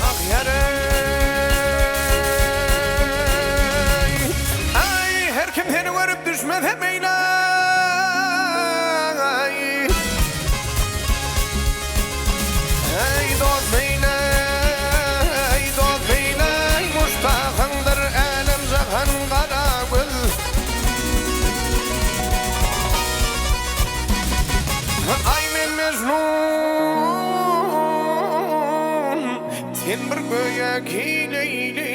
Ah ýareý, aý, her kim seni görüp düşmese meýle, aý. Eý dost meýle, eý dost meýle, muşdagyňdyr älem-jahan gara göz. Aý men Mejnun, sen bir göýäki Leýli.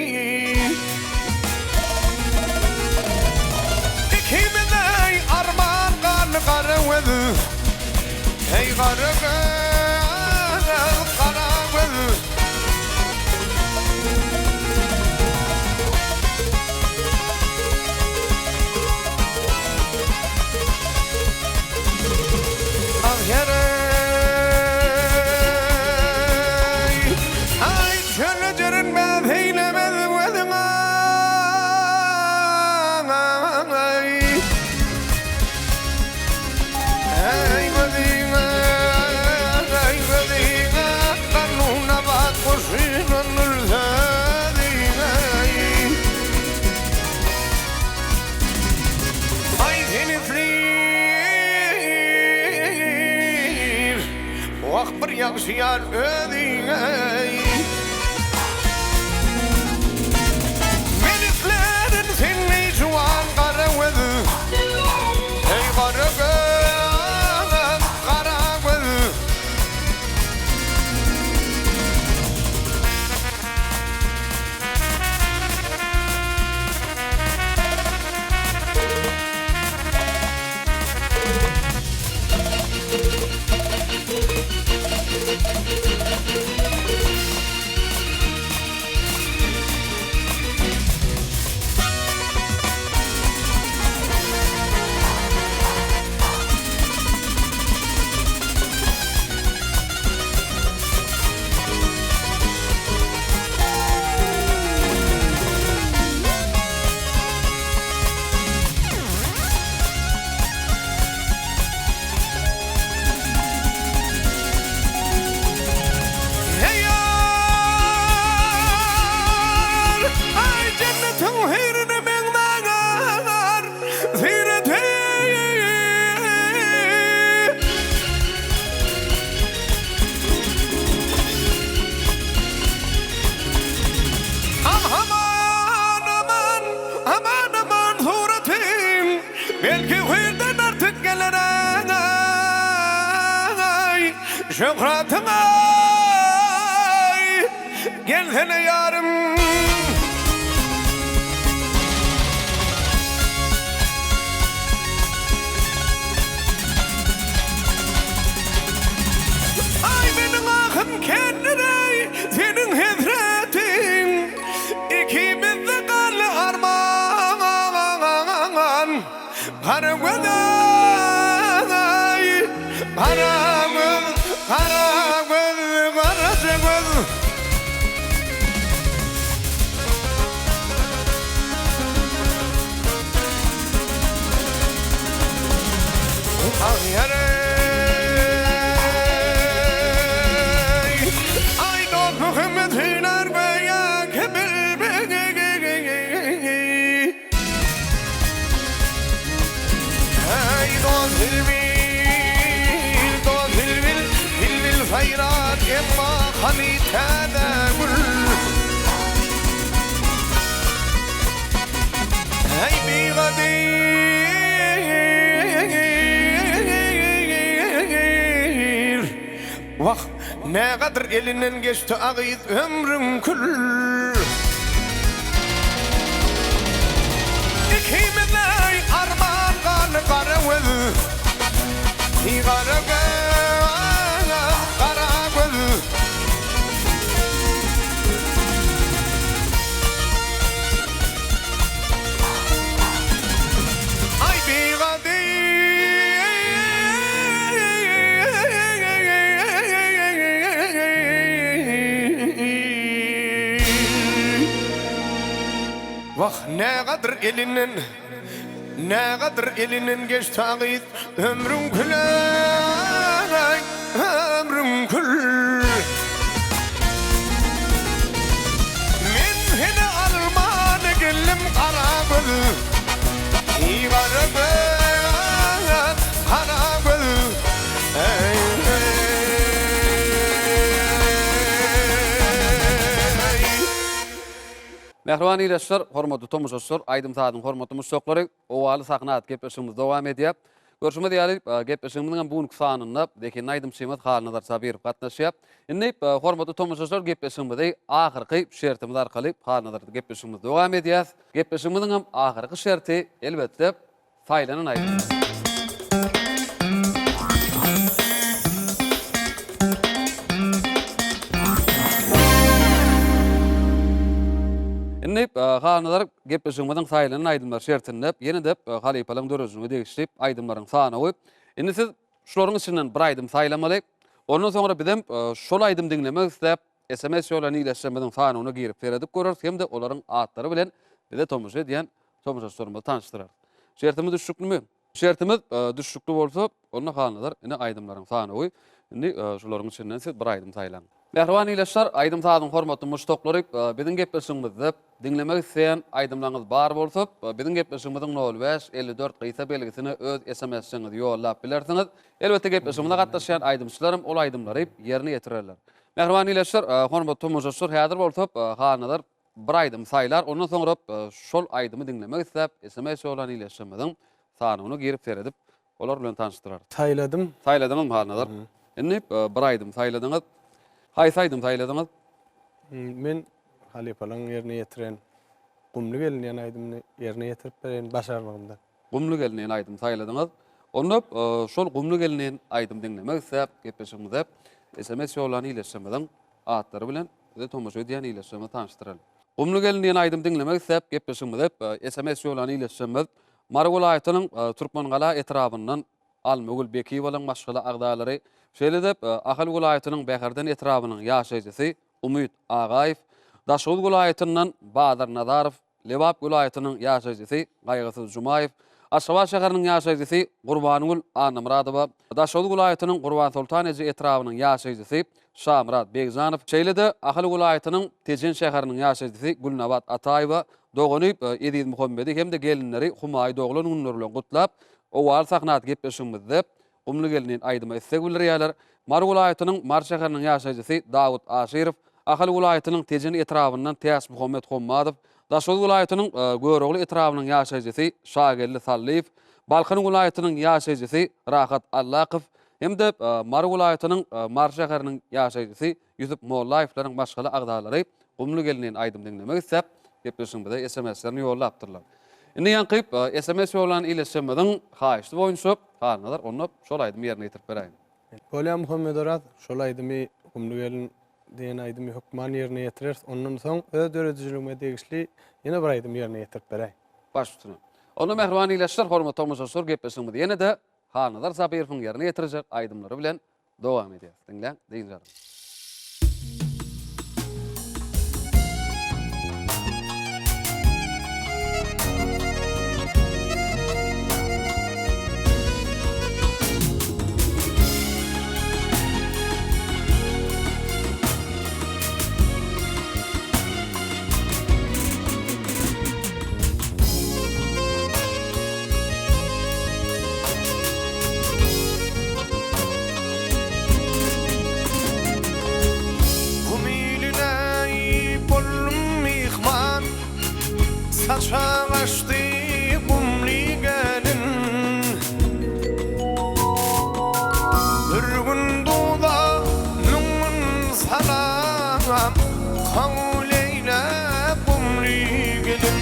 Ikimize arman galdy gara göz, Eý gara göz, gara göz. Wah bir ýagşy ýar özüňeý. Men islärin seni juwan gara göz. Eý gara göz, gara göz. Eý ýar, aý jennetiň hüýrüne meňzär syrety. Aman aman, aman aman suratyň Belki hüýrden artyk geler aý Şöhratyň aý Gelsene ýarym. Aý meniň ahym kendireý seniň hesretiň Ikimizde galdy arman Gara göz aý gara göz gara göz garaja göz. Aý dost Muhammet hüner göýä ki bilbili. Aý dost bilbil, dost bilbil, bilbil saýrar emma hany täze gül. Eý bigadyr, Wah, nägadyr elinden geçdi agyz ömrüň kül. Ikimize arman galdy gara göz, Gara göz, gara göz. Aý bigadyr Wah nägadyr elinden Nägadyr elinden geçdi a gyz Ömrüň küle-eý ömrüň kül. Men seni alman geldim gara göz, Gara göz, gara göz, eý. Mähriban ildeşler, hormatly tomaşaçylar, aýdym-sazyň hormatly muşdaklary, Owaly sahna atly gepleşigimiz dowam edýär. Görşümiz ýaly, gepleşigimiziň hem bu günki sanynda zehinli aýdymçymyz Halnazar Sabyrow gatnaşýar. Indi, hormatly tomaşaçylar, gepleşigimizi ahyrky şertimiz arkaly Halnazar gepleşigimizi dowam edýäris. Gepleşigimiziň hem ahyrky şerti, elbetde, saýlanan aýdym. Indi, Halnazar Gepleşigimiziň saýlanan aýdymlar şertinde ýene-de halypalaryň döredijiligine degişli aýdymlaryň sanawy. Indi siz şularyň içinden bir aýdym saýlamaly. Ondan soňra bizem şol aýdymy diňlemek isläp, sms ýollan ildeşlerimiziň sanawyna girip seredip göreris hem-de olaryň atlary bilen bize tomaşa edýän tomaşaçylarymyzy tanyşdyrarys. Şertimiz düşnüklimi? Şertimiz düşnükli bolsa, onda Halnazar ine aýdymlaryň sanawy. Indi şularyň içinden siz bir aýdym saýlaň. Mähriban ildeşler, aýdym-sazyň hormatly muşdaklary, biziň gepleşigimizde diňlemek isleýän aýdymlaryňyz bar bolsa, biziň gepleşigimiziň nol bäş, 54 gysga belgisine öz SMS-iňizi ýollap bilersiňiz. Elbetde, gepleşigimize gatnaşýan aýdymçylaram ol aýdymlary ýerine ýetirerler. Mähriban ildeşler, hormatly tomaşaçylar, häzir bolsa Halnazar bir aýdym saýlar, ondan soňra şol aýdymy diňlemek isläp, SMS ýollan ildeşlerimiziň sanawyna girip seredip, Olar bilen tanyşdyrar. Saýladym. Saýladyňyzmy Halnazar? Indi bir aýdym saýladyňyz. Haýsy aýdym saýladyňyz? Men halypalaryň ýerine ýetiren Gumly gelin diýen aýdymyny ýerine ýetirip bereýin başarnygymdan. Gumly gelin diýen aýdymy saýladyňyz. Onda şol Gumly gelin diýen aýdymy diňlemek isläp, gepleşigimize sms ýollan ildeşlerimiziň atlary bilen bize tomaşa edýän ildeşlerimizi tanyşdyraly. Gumly gelin diýen aýdymy diňlemek isläp, gepleşigimize sms ýollan ildeşlerimiz Mary welaýatynyň Türkmengala etrabyndan Almagül Bekiýewalaň maşgala agzalary, şeýle-de Ahal welaýatynyň Bäherden etrabynyň ýaşaýjysy Umyt Agaýew, Daşoguz welaýatyndan Bazar Nazarow, Lebap welaýatynyň ýaşaýjysy Gaýgysyz Jumaýew, Aşgabat şäheriniň ýaşaýjysy Gurbangül Annamyradowa, Daşoguz welaýatynyň Gurbansoltan eje etrabynyň ýaşaýjysy Şamyrat Begjanow, şeýle-de Ahal welaýatynyň Tejen şäheriniň ýaşaýjysy Gülnabat Ataýewa dogany Ezizmuhammedi hem-de gelinleri Humaýy doglan günleri bilen gutlap, Owaly sahnat gepleşigimizde Gumly gelin aýdyma isleg bildirýärler. Mary welaýatynyň Mary şäheriniň ýaşaýjysy Dawut Aşyrow, Ahal welaýatynyň Tejen etrabyndan Täçmuhammet Hommadow, Daşoguz welaýatynyň Görogly etrabynyň ýaşaýjysy Şageldi Sallyýew, Balkan welaýatynyň ýaşaýjysy Rahat Allakow hem-de Mary welaýatynyň Mary şäheriniň ýaşaýjysy Ýusup Mollaýewleriň maşgala agzalary Gumly gelin aýdym diňlemek isläp, gepleşigimize SMS-lerini ýollapdyrlar. Indi ýaňky SMS ýollan ildeşlerimiziň haýyşty boýunça Halnazar onda şol aýdymy ýerine ýetirip beräýiň. Bolýa Muhammedoraz, şol aýdymy Gumly gelin diýen aýdymy hökman ýerine ýetireris. Ondan soň öz döredijiligime degişli ýene bir aýdymy ýerine ýetirip beräý. Baş üstüne. Onda mähriban ildeşler, hormatly tomaşaçylar gepleşigimizi ýene-de Halnazar Sabyrowyň ýerine ýetirjek aýdymlary bilen dowam edýäris. Diňläň, dynç alyň. Gum iline boldum myhman, Saçak açdy gumly gelin. Bir gün duza, müň gün salam, Kabul eýle gumly gelin.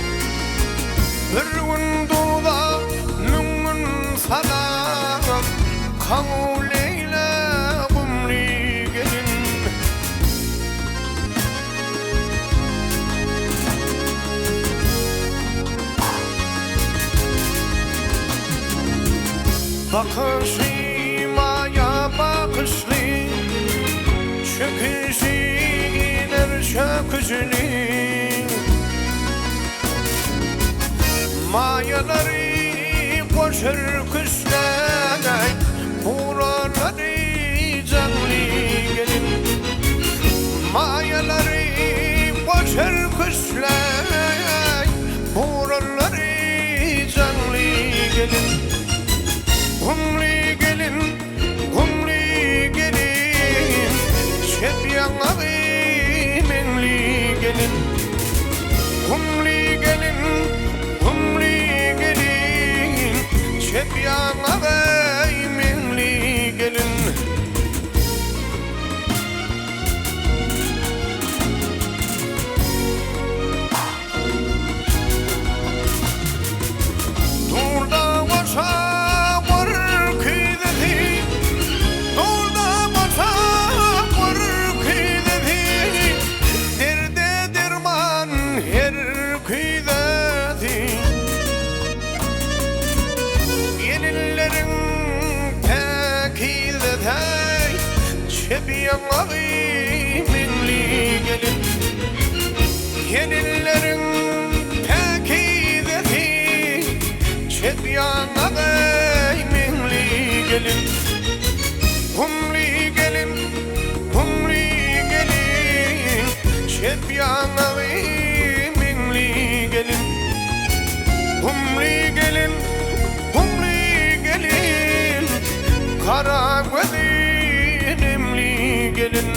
Bir gün duza, müň gün salam, Kabul eýle gumly gelin. Bakyşy maýa bakyşly, Çöküşi iner çöküşli. Maýalary goşar küşläý, Buralary jaňly gelin. Maýalary goşar küşläý, Buralary jaňly gelin. Gumly gelin, gumly gelin, Çep ýaňagy meňli gelin. Gumly gelin, gumly gelin, Çep ýaňagy meňli gelin. Durda bolsa bir küýzesi, Durda bolsa bir küýzesi, Derde derman her küýzesi. Gelinleriň päkizesi, Çep ýaňagy meňli gelin. Gelinleriň päkizesi, Çep ýaňagy meňli gelin. Gumly gelin, gumly gelin. Gara gözi nemli gelin.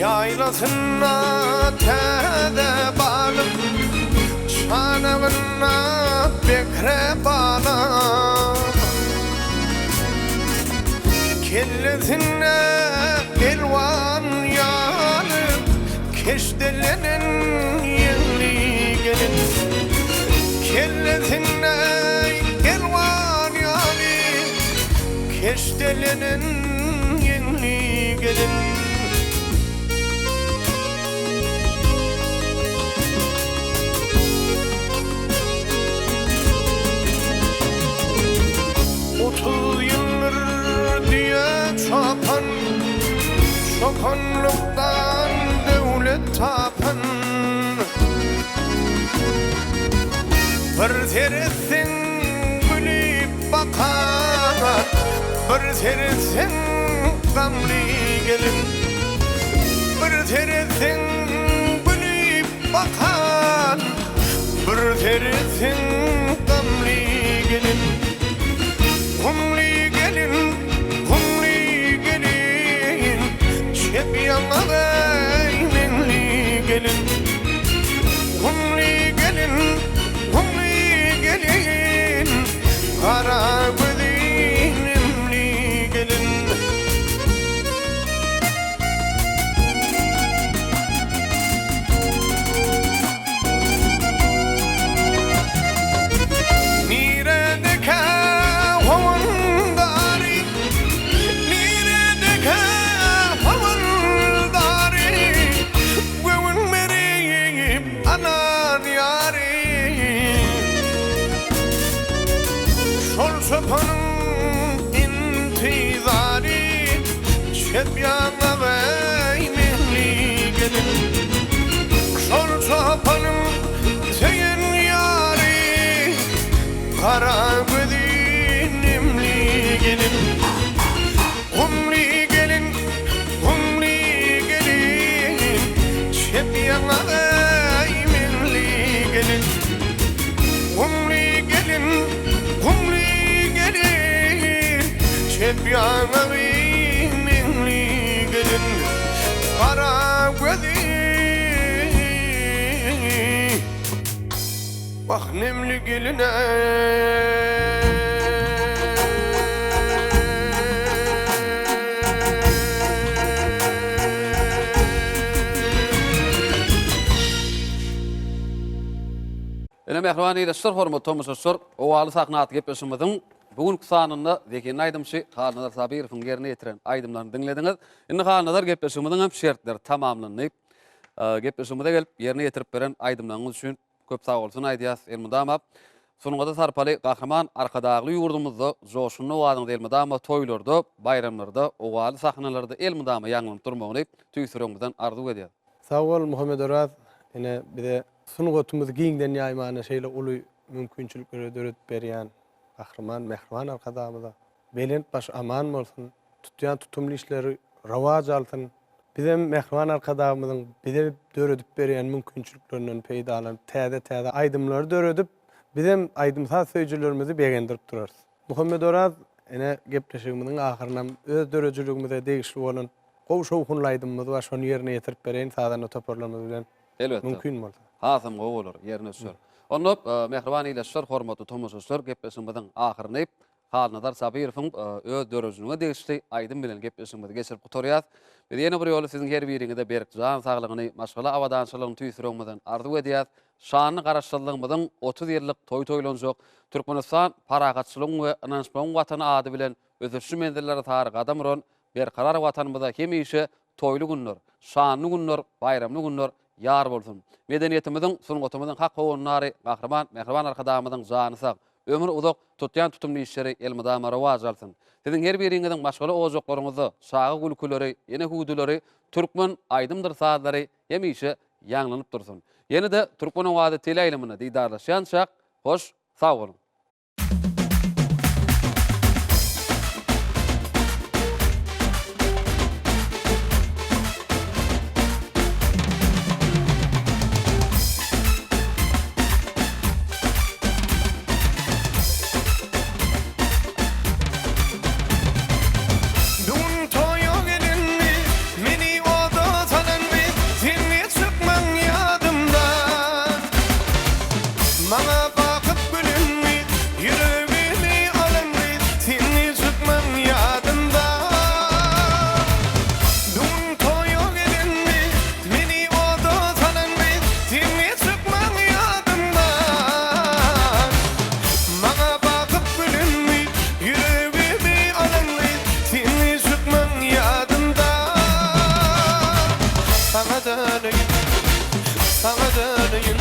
Ýaýlasynda täze balyk, Çanagynda bekre balyk. Kellesinde elwan ýalyk, Keşdelenen ýeňli gelin. Kellesinde elwan ýaly, Keşdelenen ýeňli gelin. 30 ýyldyr düýe çopan, Çopanlykdan döwlet tapan. Bir seretseň gülüp bakar, Bir seretseň gamly gelin. Bir seretseň gülüp bakar, Bir seretseň gamly gelin. Gumly gelin, gumly gelin, Çep ýaňagy meňli gelin. Gumly gelin, gumly gelin, Gara gözi nemli gelin. Niredekä howandary, Niredekä howandary, Göwün berip alan ýary. Şol çopanyň intizary, Çep ýaňagy meňli gelin. Şol çopanyň söýen ýary, Gara gözi nemli gelin. Gumly gelin, gumly gelin, Çep ýaňagy meňli gelin. Gumly gelin, gumly gelin, Çep ýaňagy meňli gelin. Gara gözi Wah nemli gelin-eý. Ine mähriban ildeşler, hormatly tomaşaçylar, Owaly sahna atly gepleşigimiziň bu günki sanynda zehinli aýdymçy Halnazar Sabyrowyň ýerine ýetiren aýdymlaryny diňlediňiz. Indi Halnazar gepleşigimiziň hem şertleri tamamlandy. Gepleşigimize gelip ýerine ýetirip beren aýdymlaryňyz üçin köp sagbolsun aýdýas. Elmydama sungata sarpaly Gahryman Arkadagly ýurdumyzda joşgunly owazyňyz elmydama toýlarda, baýramlarda, owaly sahnalarda elmydama ýaňlanyp durmagyny tüýs ýüregimizden arzuw edýäs. Sag bol Muhammedoraz ine bize sungatymyzy giňden ýaýmana şeýle uly mümkinçilikleri döredip berýän Gahryman Mähriban Arkadagymyza belent başy aman bolsun, tutýan tutumly işleri rowaç alsyn. Bizem Mähriban Arkadagymyzyň bize döredip berýän mümkinçiliklerinden peýdalanyp täze-täze aýdymlary döredip, bizem aýdym-saz söýüjilerimizi begendirip durarys. Muhammet Oraz, ine gepleşigimiziň ahyrynam öz döredijiligimize degişli bolan gowy şowhunly aýdymymyz bar, şony ýerine ýetirip bereýin sazanda toparlarymyz bilen. Elbetde. Mümkin bolsa. Hasam gowy bolar, ýerine düşer. Onda, mähriban ildeşler, hormatly tomaşaçylar, gepleşigimiziň ahyryny Halnazar Sabyrowyň öz döredijiligine degişli aýdym bilen gepleşigimizi geçirip gutarýas. Biz ýene bir ýola siziň her biriňize berk jan saglygyny, maşgala abadançylygyny tüýs ýüregimizden arzuw edýäs. Şanly Garaşsyzlygymyzyň 30 ýyllyk toýy toýlanjak Türkmenistan parahatçylygyň we ynanyşmagyň Watany ady bilen ösüşli menzillere sary gadam uran Berkarar Watanymyza hemişe toýly günler, şanly günler, baýramly günler ýar bolsun! Medeniýetimiziň, sungatymyzyň hak howandary Gahryman Mähriban Arkadagymyzyň jany sag, ömri uzak, tutýan tutumly işleri elmydama rowaç alsyn. Siziň her biriňiziň maşgala ojaklaryňyzda çaga gülküleri, ene hüwdüleri, türkmen aýdymdyr sazlary hemişe ýaňlanyp dursun. Ýene-de Türkmen owazy teleýaýlymynda didarlaşýançak, hoş sag boluň! Bu gün toýa gelenmi, meni oda salanmy, Sen ne çykmaň ýadymdan. Maňa bakyp gülenmi, ýüregimi alanmy, Sen ne çykmaň ýadymdan. Bu gün toýa gelenmi, meni oda salanmy, Sen ne çykmaň ýadymdan. Maňa bakyp gülenmi, ýüregimi alanmy, Seni çykmaň ýadymdan. Saňa döneýin, saňa döneýin,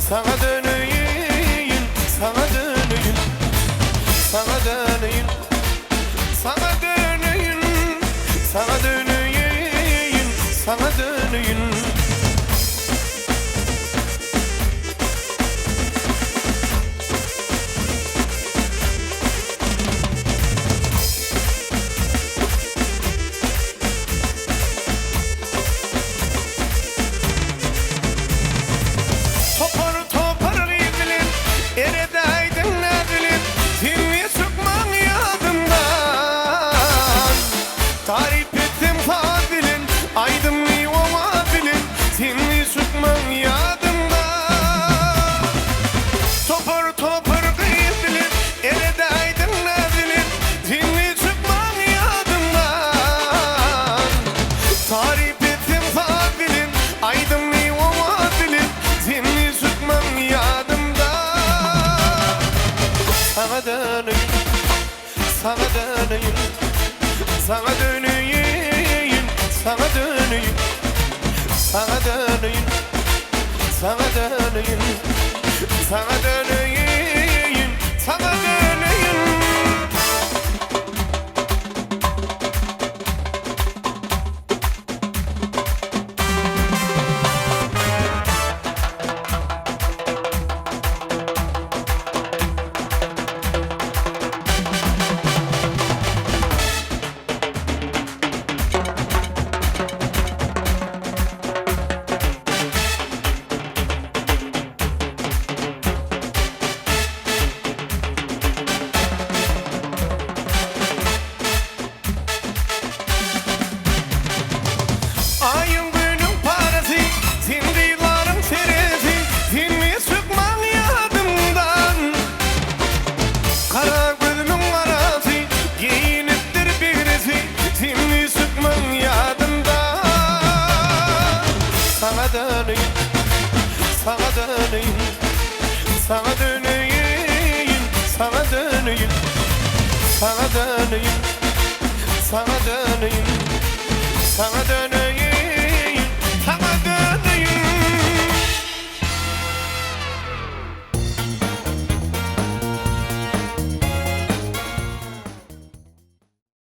Saňa döneýin, saňa döneýin, Saňa döneýin, saňa döneýin, Saňa döneýin, saňa döneýin. Topar-topar gyz bilen eredäýdiň näbilip, Sen ne çykmaň ýadymdan. Taryp etsem saz bilen, aýdymly owaz bilen, Sen ne çykmaň ýadymdan. Topar-topar gyz bilen eredäýdiň näbilip, Sen ne çykmaň ýadymdan. Taryp etsem saz bilen, aýdymly owaz bilen, Sen ne çykmaň ýadymdan. Saňa döneýin, saňa döneýin, Saňa döneýin, saňa döneýin, Saňa döneýin, saňa döneýin, Saňa döneýin, saňa döneýin. Aýyň günüň parasy, sen gyzlaryň seresi, Sen ne çykmaň ýadymdan. Gara gözümiň garasy, geýinipdir begresi, Sen ne çykmaň ýadymdan. Saňa döneýin, saňa döneýin, Saňa döneýin, saňa döneýin, Saňa döneýin, saňa döneýin, Saňa döneýin.